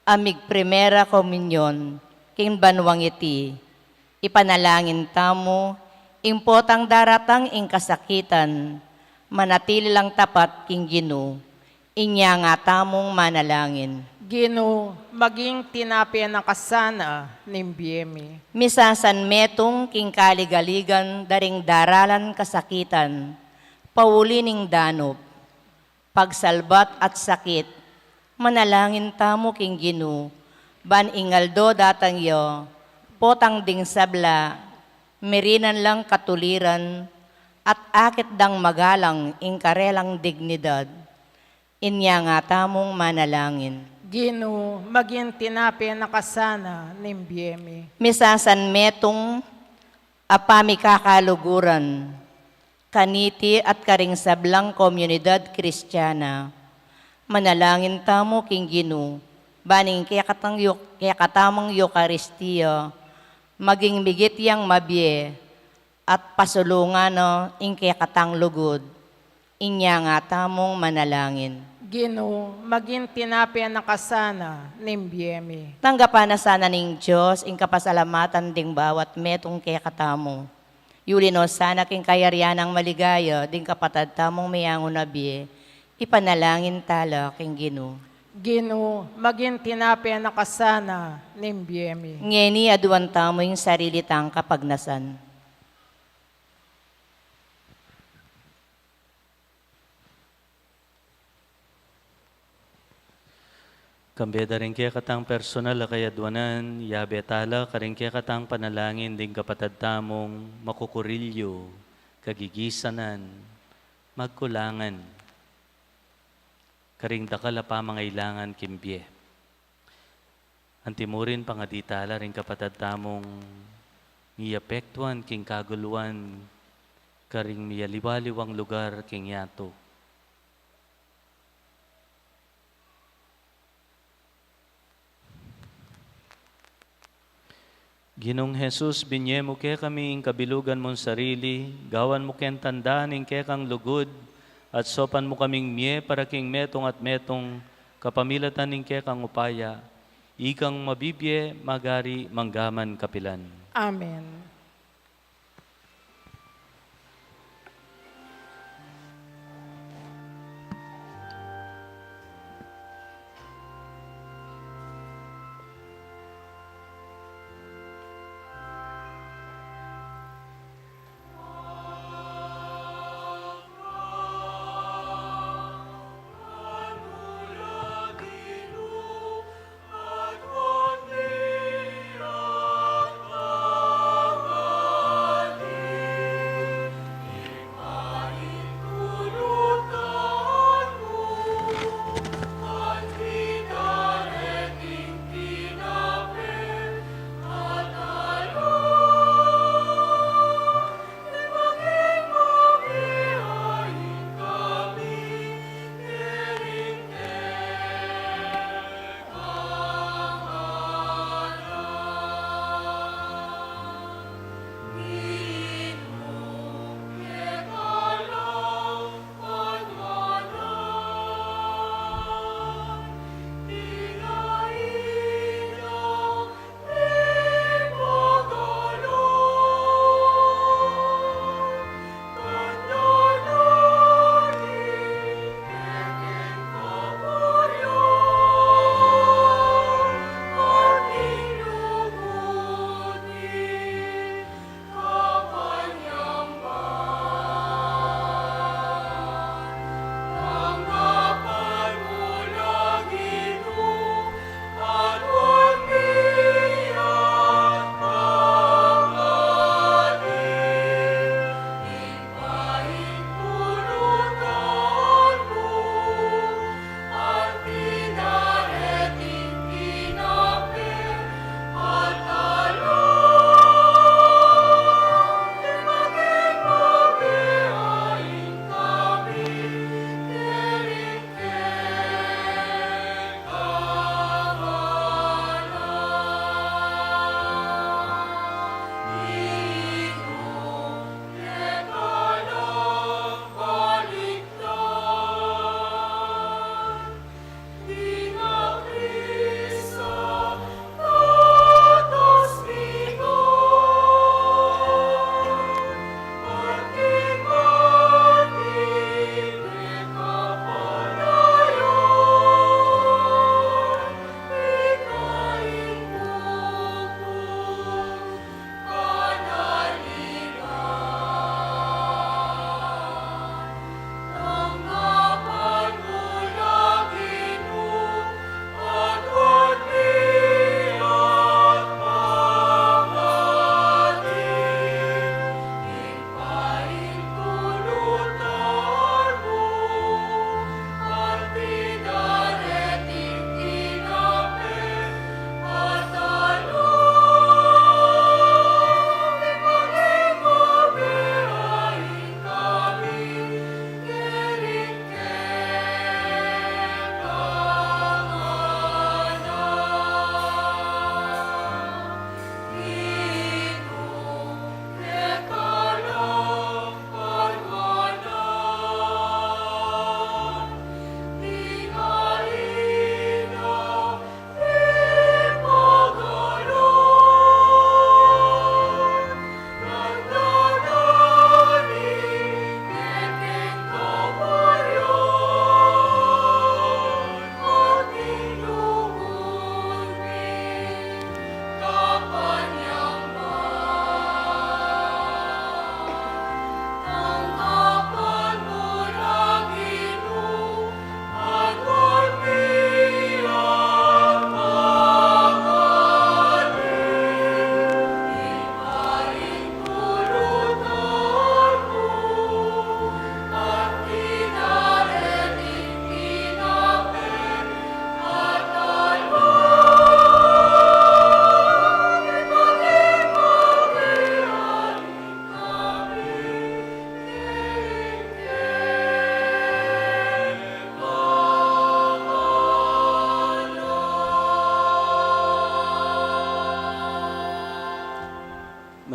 a migprimera komunyon king banuang iti, ipanalangin tamu ing potang daratang ing kasakitan, manatili lang tapat king Ginu. Inya nga tamung manalangin. Ginu, maging tinape na ka sana ning bie mi. Misasan metung king kaligaligan da ring daralan kasakitan, pauli ning danup, pagsalbat at sakit. Manalangin tamu king Ginu, ban ing aldo datang ya, potang ding sabla, mirinan lang katuliran, at akit dang magalang ing karelang dignidad. Inya nga tamung manalangin. Ginu, maging tinape na ka sana ning bie mi. Misasan metung a pamikakaluguran kaniti at karing sablang komunidad Kristiana. Manalangin tamu king Ginu, ban ing kekatang yu-, kekatamung Eukaristia, maging migit yang mabie, at pasulungan na ing kekatang lugud. Inya nga tamung manalangin. Ginu, maging tinape na ka sana ning bie mi. Tanggapan na sana ning Dios ing kapasalamatan ding bawat metung kekatamu. Yuli no sana king kayarian nang maligaya ding kapatad tamung meyangu na bie. Ipanalangin tala king Ginu. Ginu, maging tinape na ka sana ning bie mi. Ngeni aduan tamu ing sarili tang kapagnasan. Kambe da ring kekatang personal a kayadwanan, yabe tala karing kekatang panalangin ding kapatad tamung makukurilyu, kagigisanan, magkulangan, karing dakal a pamangailangan king bie. Antimurin pangadi tala ring kapatad tamung miapektuan king kaguluan karing mialiwa-liwang lugar king yatu. Ginung Jesus, binye mu kekami ing kabilugan mung sarili, gawan mu keng tanda ning kekang lugud, at saupan mu kaming mie para king metung at metung kapamilatan ning kekang upaya, ikang mabibie, magari, mangga man kapilan. Amen.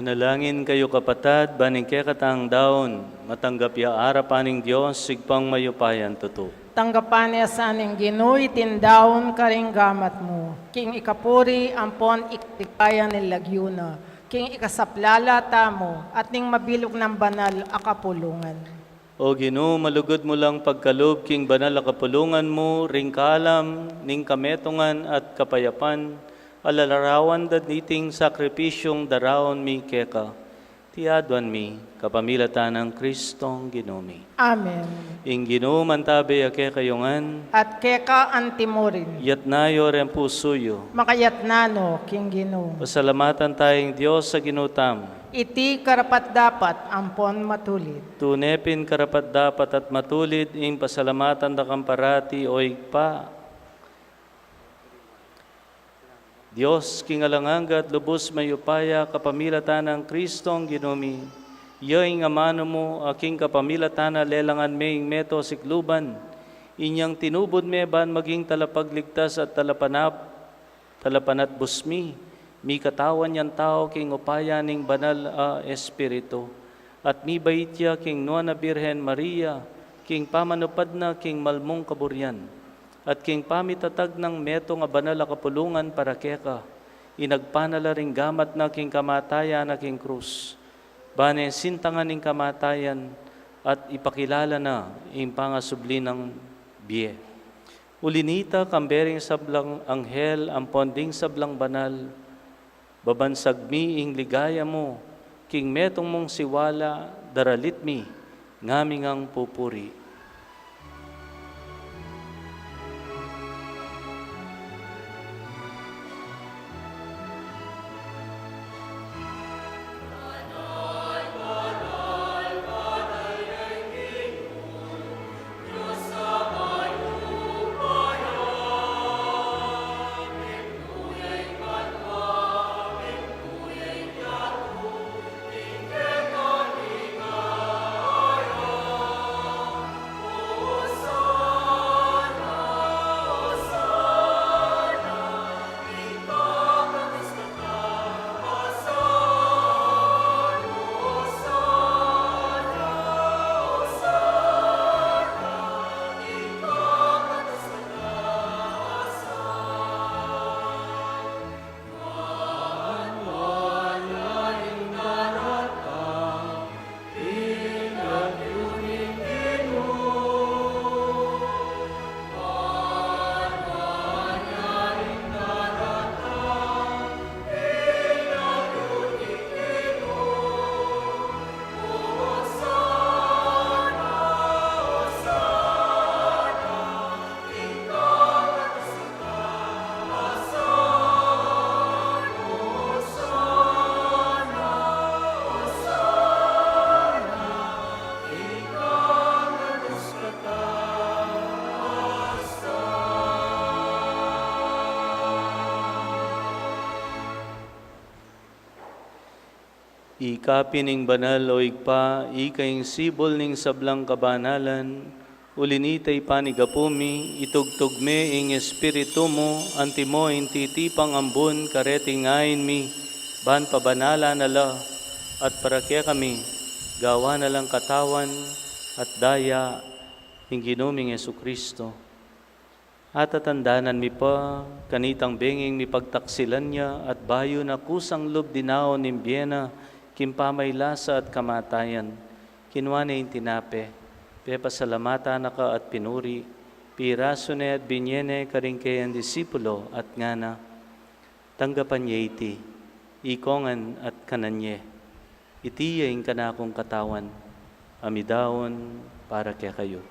Manalangin kayu, kapatad, ban ing kekatang daun matanggap ya arapan ning Dios, Ibpang mayupayang tutu. Tanggapan na sa ning Ginu iting daun karing gamat mu, king ikapuri ampon ikaligaya ning lagyu na, king ikasaplala tamu at ning mabilug nang banal a kapulungan. O Ginu, malugud mu lang pagkalub king banal a kapulungan mu ring kalam ning kametungan at kapayapan, a lalarawan da niting sakripisyung daraun mi keka. Iti aduan mi kapamilatan nang Kristong Ginu mi. Amen. Ing Ginu mantabe ya kekayu ngan. At keka antimurin. Yatna yu reng pusu yu. Makayatna no king Ginu. Pasalamatan taya ing Dios a Ginu tamu. Iti karapat-dapat ampon matulid. Tune pin karapat-dapat at matulid ing pasalamatan da kang parati, o Ibpa, Dios king alang angga at lubus mayupaya, kapamilatan nang Kristong Ginu mi. Ya ing amanu mu, a king kapamilatan na lelangan me ing meto sikluban, inyang tinubud me ban maging talapagligtas at talapanap-, talapanatbus mi, mikatawan yang tau king upaya ning Banal a Espiritu, at mibait ya king Nuan a Birhen Maria, king pamanupad na king malmung kaburian, at king pamitatag nang metung a banal a kapulungan para keka, inagpan na la ring gamat na king kamatayan na king krus, ban e sintangan ing kamatayan, at ipakilala na ing pangasubli nang bie. Uli na nita, kambe ring sablang anghel ampon ding sablang banal, babansag mi ing ligaya mu, king metung mung siwala, daralit mi, ngaming pupuri. Ika pin ing banal, o Ibpa, ika ing sibul ning sablang kabanalan, uli na nita ipanigapu mi, itugtug me ing Espiritu mu, antimo ing titipang ambun kareting ain mi, ban pabanalan na la, at para kekami, gawan na lang katawan at daya ning Ginu ming Jesucristo. Atatandanan mi pa, kanitang benging mipagtaksilan ya, at bayu na kusang lub dinaun ing bie na, king pamaylasa at kamatayan, kinua ne ing tinape, pepasalamatan na ka at pinuri, pirasu ne at binye ne karing kayang disipulo, at ngana: Tanggapan ye iti, ikongan at kanan ye. Iti ya ing kanakung katawan, a midaun para kekayu.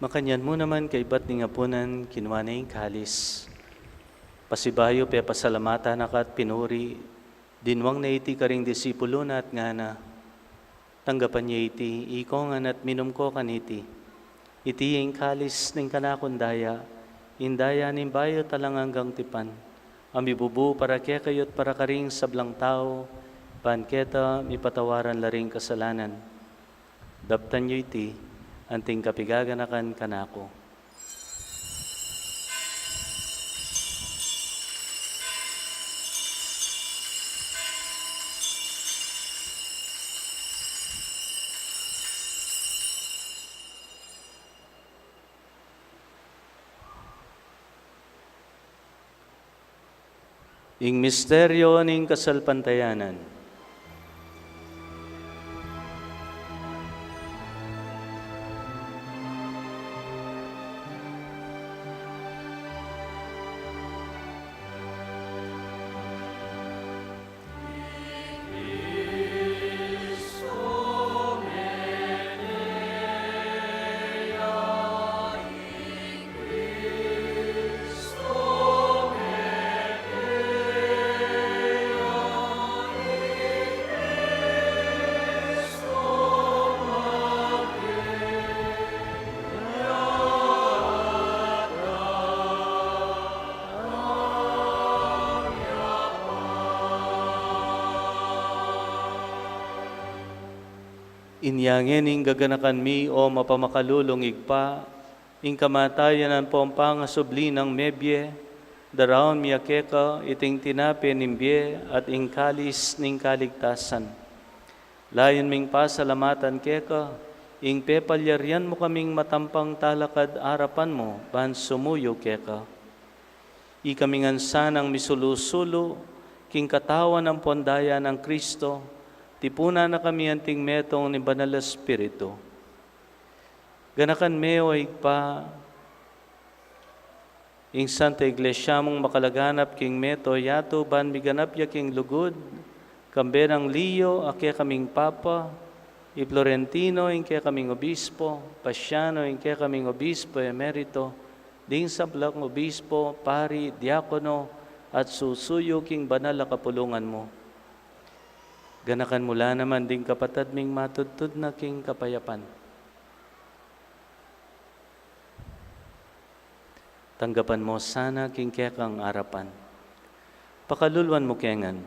Makanyan mu naman kaybat ning apunan, kinua ne ing kalis. Pasibayu pepasalamatan na ka at pinuri, dinwang ne iti karing disipulo na at ngana: Tanggapan ye iti, ikongan at minum ko kaniti. Iti ing kalis ning kanakung daya, ing daya ning bayu at alang anggang tipan, a mibubu para kekayu at para karing sablang tau, ban keta mipatawaran la ring kasalanan. Daptan yu iti, anting kapigaganakan kanaku. Ing misteryo ning kasalpantayanan. Inya ngeni ing gaganakan mi, o mapamakalulung Ibpa, ing kamatayan ampong pangasubli nang mebie, daraun mi ya keka iting tinape ning bie at ing kalis ning kaligtasan. Layun ming pasalamatan keka ing pepalyarian mu kaming matampang talakad arapan mu ban sumuyu keka. Ikami ngan sanang misulu-sulu king katawan ampong daya nang Kristo, tipunan na kami anting metung ning Banal a Espiritu. Ganakan me, o Ibpa, ing Santa Iglesia mung makalaganap king mabilug a yatu ban miganap ya king lugud, kambe nang Leo a kekaming Papa, i Florentino ing kekaming Obispo, Pasiano ing kekaming Obispo Emerito, ding sablang obispo, pari, diakono, at susuyu king banal a kapulungan mu. Ganakan mu la naman ding kapatad ming matudtud na king kapayapan. Tanggapan mu sana king kekang arapan. Pakaluluan mu ke ngan.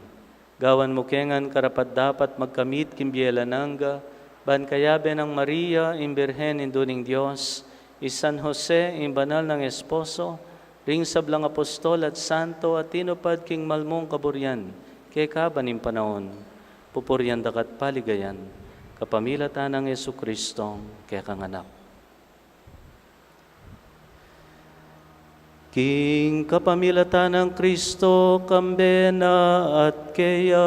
Gawan mu ke ngan karapat-dapat magkamit king bie alang angga, ban kayabe nang Maria, ing Birhen Indu ning Dios, i San Jose, ing banal nang esposo, ring sablang apostol at santo a tinupad king mal mung kaburian, keka ban ing panaun. Pupurian da ka at paligayan, kapamilatan nang Jesucristo, kekang Anak. King kapamilatan nang Kristo, kambe na at keya,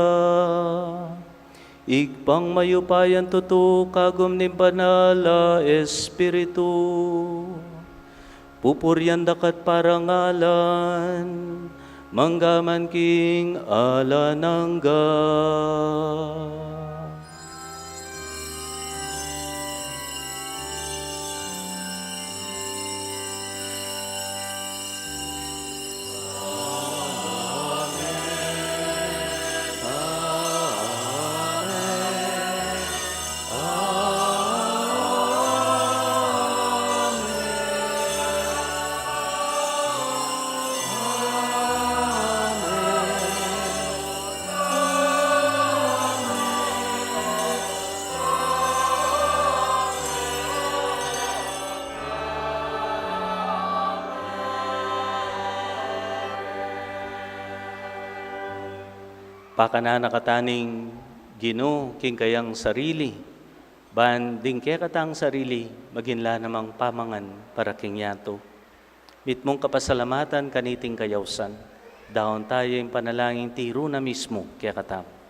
Ibpang mayupayang tutu, kagum ning Banal a Espiritu, pupurian da ka at parangalan, mangga man king alang angga. Pakanan na kata ning Ginu king kayang sarili, ban ding kekatang sarili maging la namang pamangan para king yatu. Mitmung kapasalamatan kaniting kayausan, daun taya ing panalangin tiru na mismu kekatamu.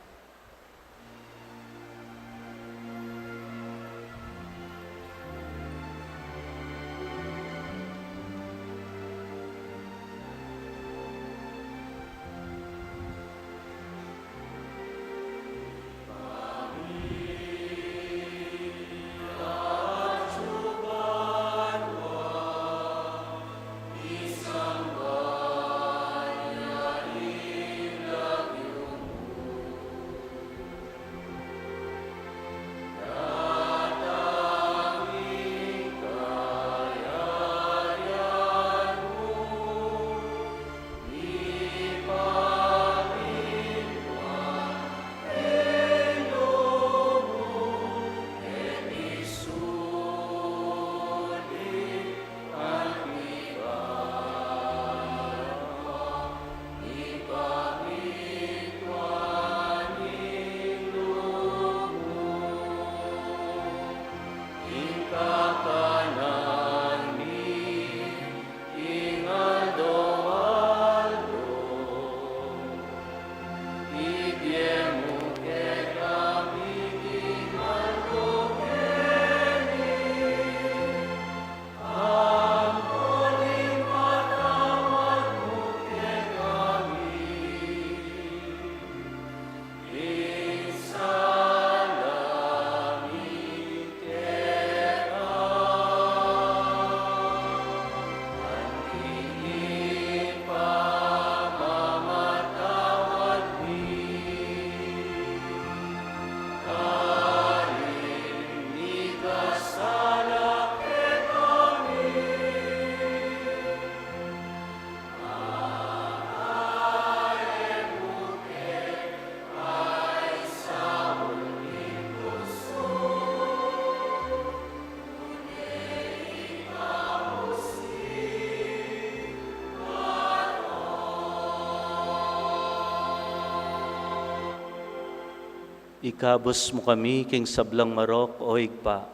Ikabus mu kami king sablang marok, O Ibpa.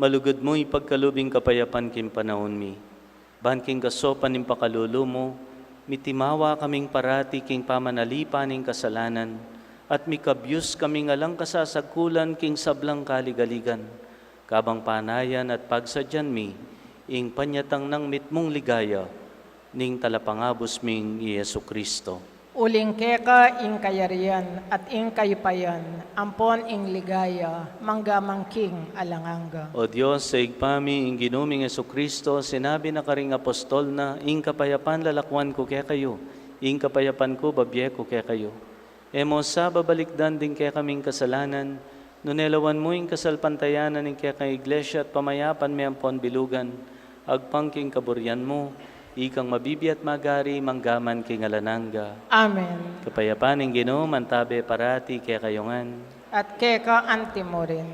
Malugud mu ipagkalub ing kapayapan king panaun mi. Ban king kasopan ning pakalulu mu, mitimawa kaming parati king pamanalipan ning kasalanan, at mikabyus kaming alang kasasagkulan king sablang kaligaligan, kabang panayan at pagsadyan mi ing panyatang nang mitmung ligaya ning Talapangabus ming i Jesu-Cristo. Uling keka ing kayarian at ing kayupayan, ampon ing ligaya, mangga man king alang angga. O Dios, a Ibpa mi, ing Ginu ming Jesu-Cristo, sinabi na karing apostol na, "Ing kapayapan lalakwan ku kekayu, ing kapayapan ku babie ku kekayu." E mu sa babalikdan ding kekaming kasalanan, nune lawan mu ing kasalpantayanan ning kekang Iglesia at pamayapan me ampon bilugan, agpang king kaburian mu, ikang mabibie at magari mangga man king alang angga. Amen. Kapayapan ning Ginu mantabe parati kekayu ngan. At keka anti mu rin.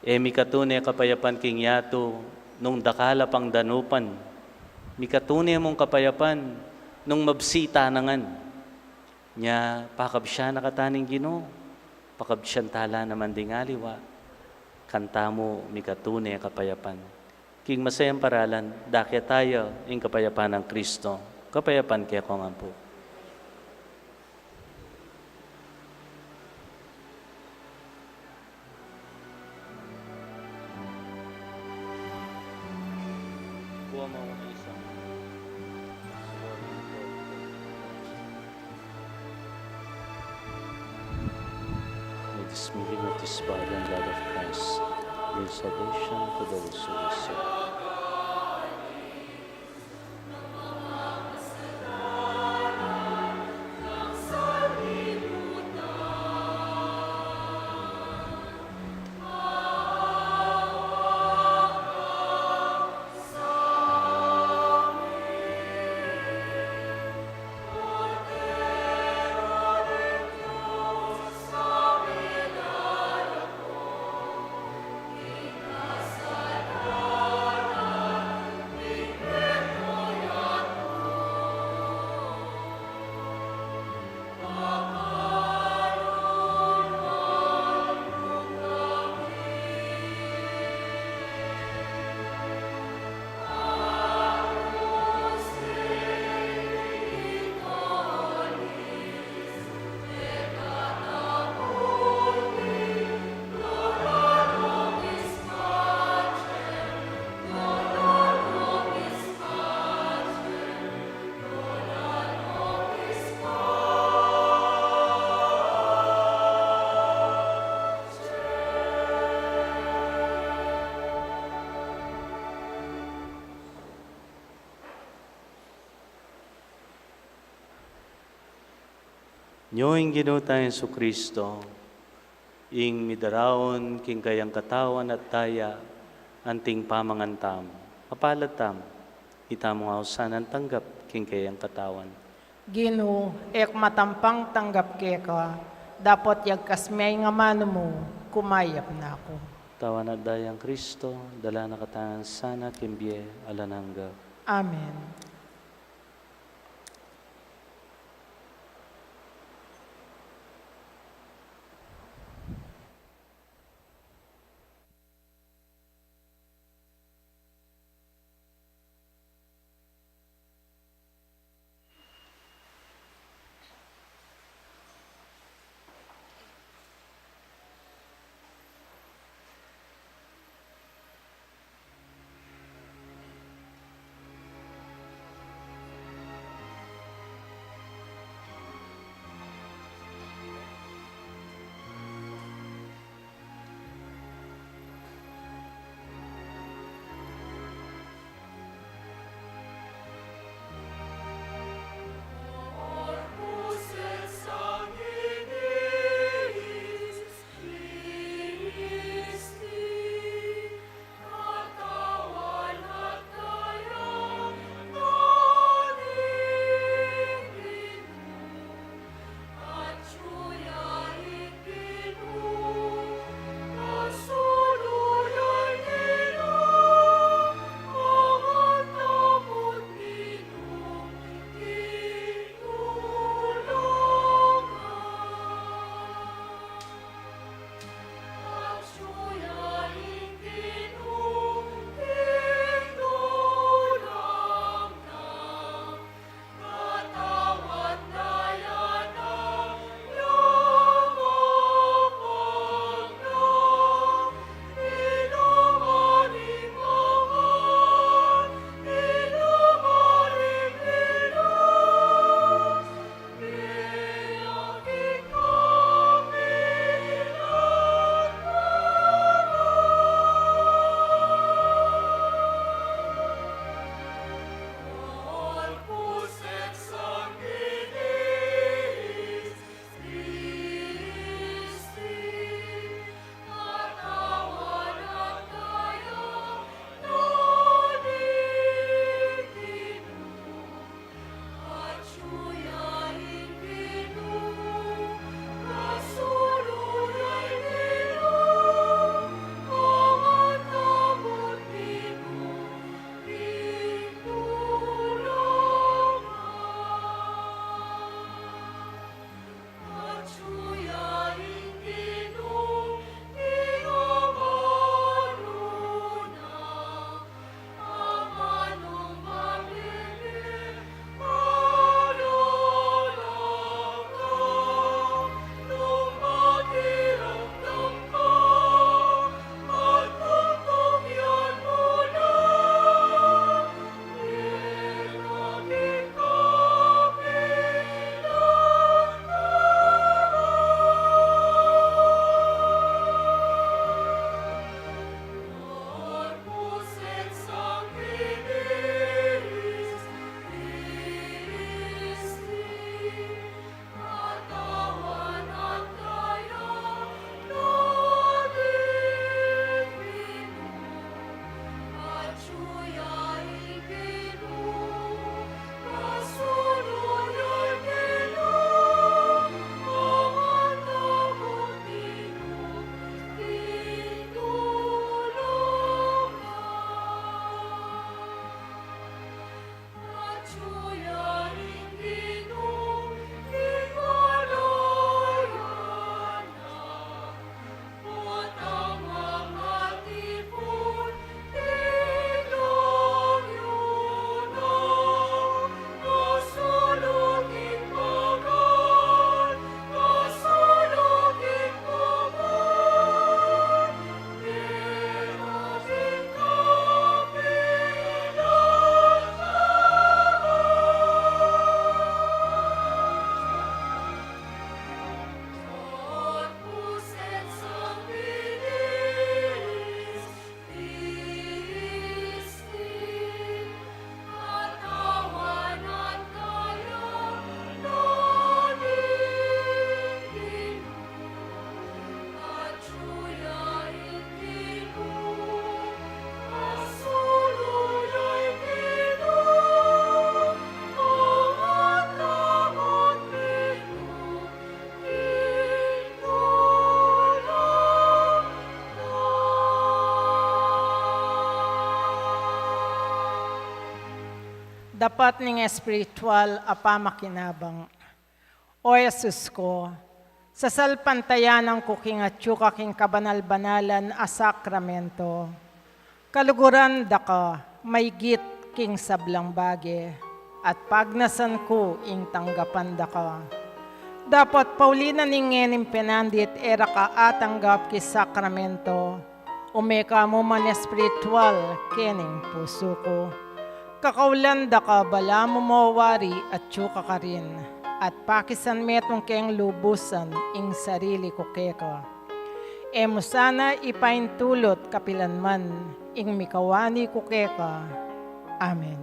E mikatune kapayapan king yatu nung dakal a pang danupan. Mikatune mung kapayapan nung mabsita na ngan. Nya, pakabsian na kata ning Ginu, pakabsian tala naman ding aliwa, kanta mu mikatune kapayapan. King masayang paralan, dakit taya ing kapayapan nang Kristo. Kapayapan kekongan pu. May this meeting of this body and blood of Christ bring salvation to those who receive. Nyo ing Ginu tang Jesu-Cristo, ing midaraun king kayang katawan at daya, anting pamangan tamu. Mapalad tamu, itamu nga usan tanggap king kayang katawan. Ginu, e ku matampang tanggap keka, dapot yagkas me ing amanu mu, kumayap na ku. Katawan at dayang Kristo, dala na katamu sana king bie alang angga. Amen. Dapat ning espiritual a pamakinabang. O Jesus ku, sasalpantayanan ku king atyu ka king kabanal-banalan a sakramento. Kaluguran da ka maygit king sablang bage, at pagnasan ku ing tanggapan da ka. Dapat pauli na ning ngening penandit e ra ka atanggap king sakramento, ume ka mu man espiritual kening pusu ku. Kakaulan da ka balamu mo wari atyu ka karin, at pakisan metung keng lubusan ing sarili ku keka. E mu sana ipaintulut kapilan man ing mikawani ku keka. Amen.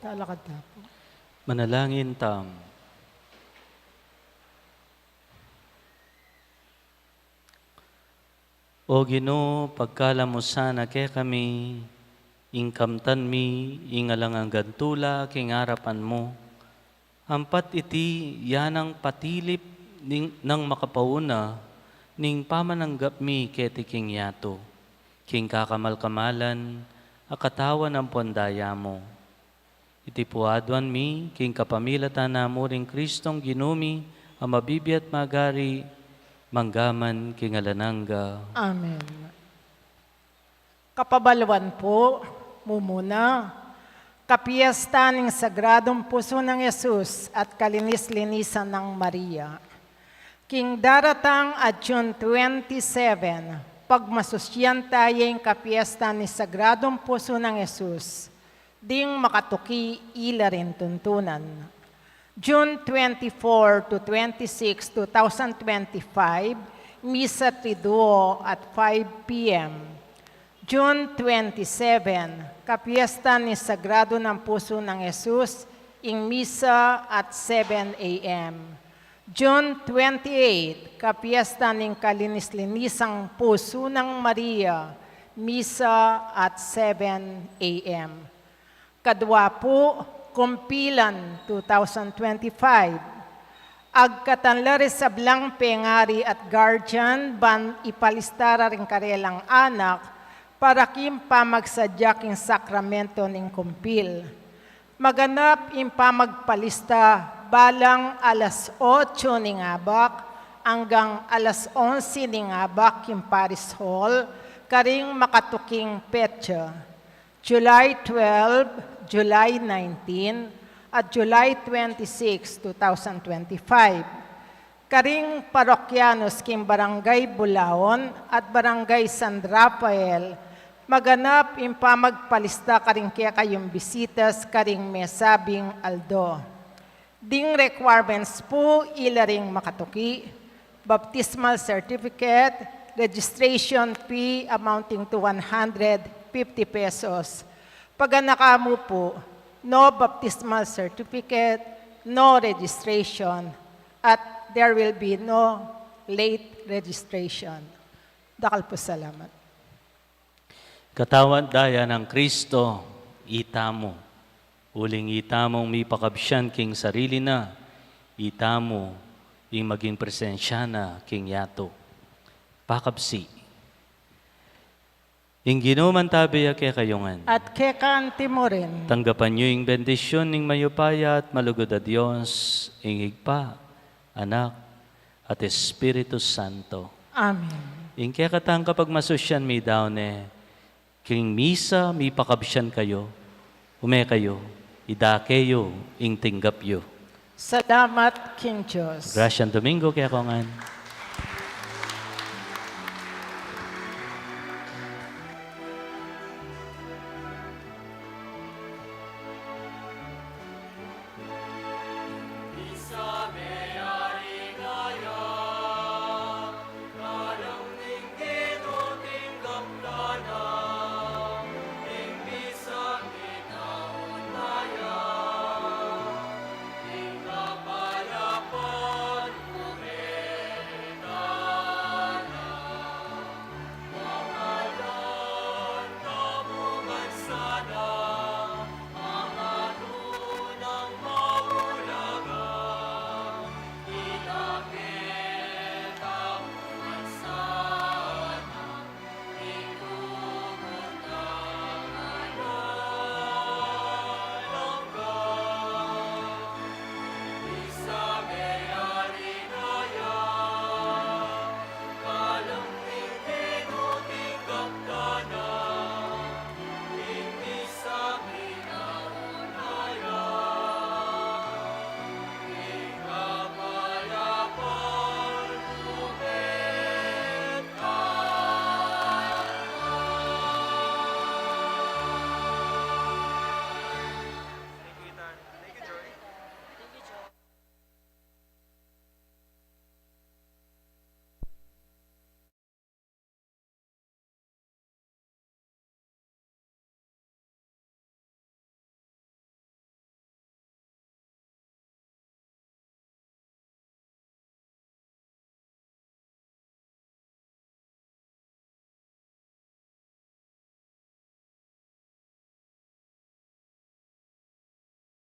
Talakad ta pu. Manalangin tamu. O Ginu, pagkalam mu sana kekami, ing kamtan mi ing alang anggang tula king arapan mu, ampat iti ya nang patilip ning, nang makapauna ning pamananggap mi keti king yatu, king kakamal-kamalan a katawan ampon daya mu. Iti pu aduan mi king kapamilatan na mu ring Kristong Ginu mi, a mabibie at magari, mangga man king alang angga. Amen. Kapabaluan pu, mumuna, kapiesta ning Sagradung Pusu nang Jesus at Kalinis-linisan nang Maria. King daratang a June twenty-seven, pagmasusyan ta ya ing kapiesta ning Sagradung Pusu nang Jesus, ding makatuki ila ring tuntunan. June twenty-four to twenty-six, two thousand twenty-five, Misa Triduo at five P M. June twenty-seven, kapiesta ning Sagrado nang Pusu nang Jesus, ing Misa at seven A M. June twenty-eight, kapiesta ning Kalinis-linisang Pusu nang Maria, Misa at seven A M. Kadua pu, Kumpilan two thousand twenty-five. Agkatan la ring sablang pengari at guardian ban ipalista ra ring karelang anak para king pamagsadya king sakramento ning kumpil. Maganap ing pamagpalista balang alas otso ning abak anggang alas onse ning abak king Parish Hall karing makatuking petsa. July twelve, July nineteen, at July twenty-six, two thousand twenty-five. Karing parokyanos king Barangay Bulaon at Barangay San Rafael, maganap ing pamagpalista karing kekayung bisitas karing mesabing aldo. Ding requirements pu, ila ring makatuki, baptismal certificate, registration fee amounting to one hundred fifty pesos. Pag anak mu pu, no baptismal certificate, no registration, at there will be no late registration. Dakal pu salamat. Katawan at daya nang Kristo, itamu. Uling itamu ing mipakabsian king sarili na, itamu ing maging presensya na king yatu. Pakabsi. Ing Ginu mantabe ya kekayu ngan. At keka anti mu rin. Tanggapan yu ing bendisyon ning mayupaya at malugud a Dios, ing Ibpa, Anak, at Espiritu Santo. Amen. Ing kekatang kapagmasusyan midaun ne, king misa mipakabsian kayu, ume kayu, idake yu ing tinggap yu. Salamat king Dios. Grasyang Domingo kekongan.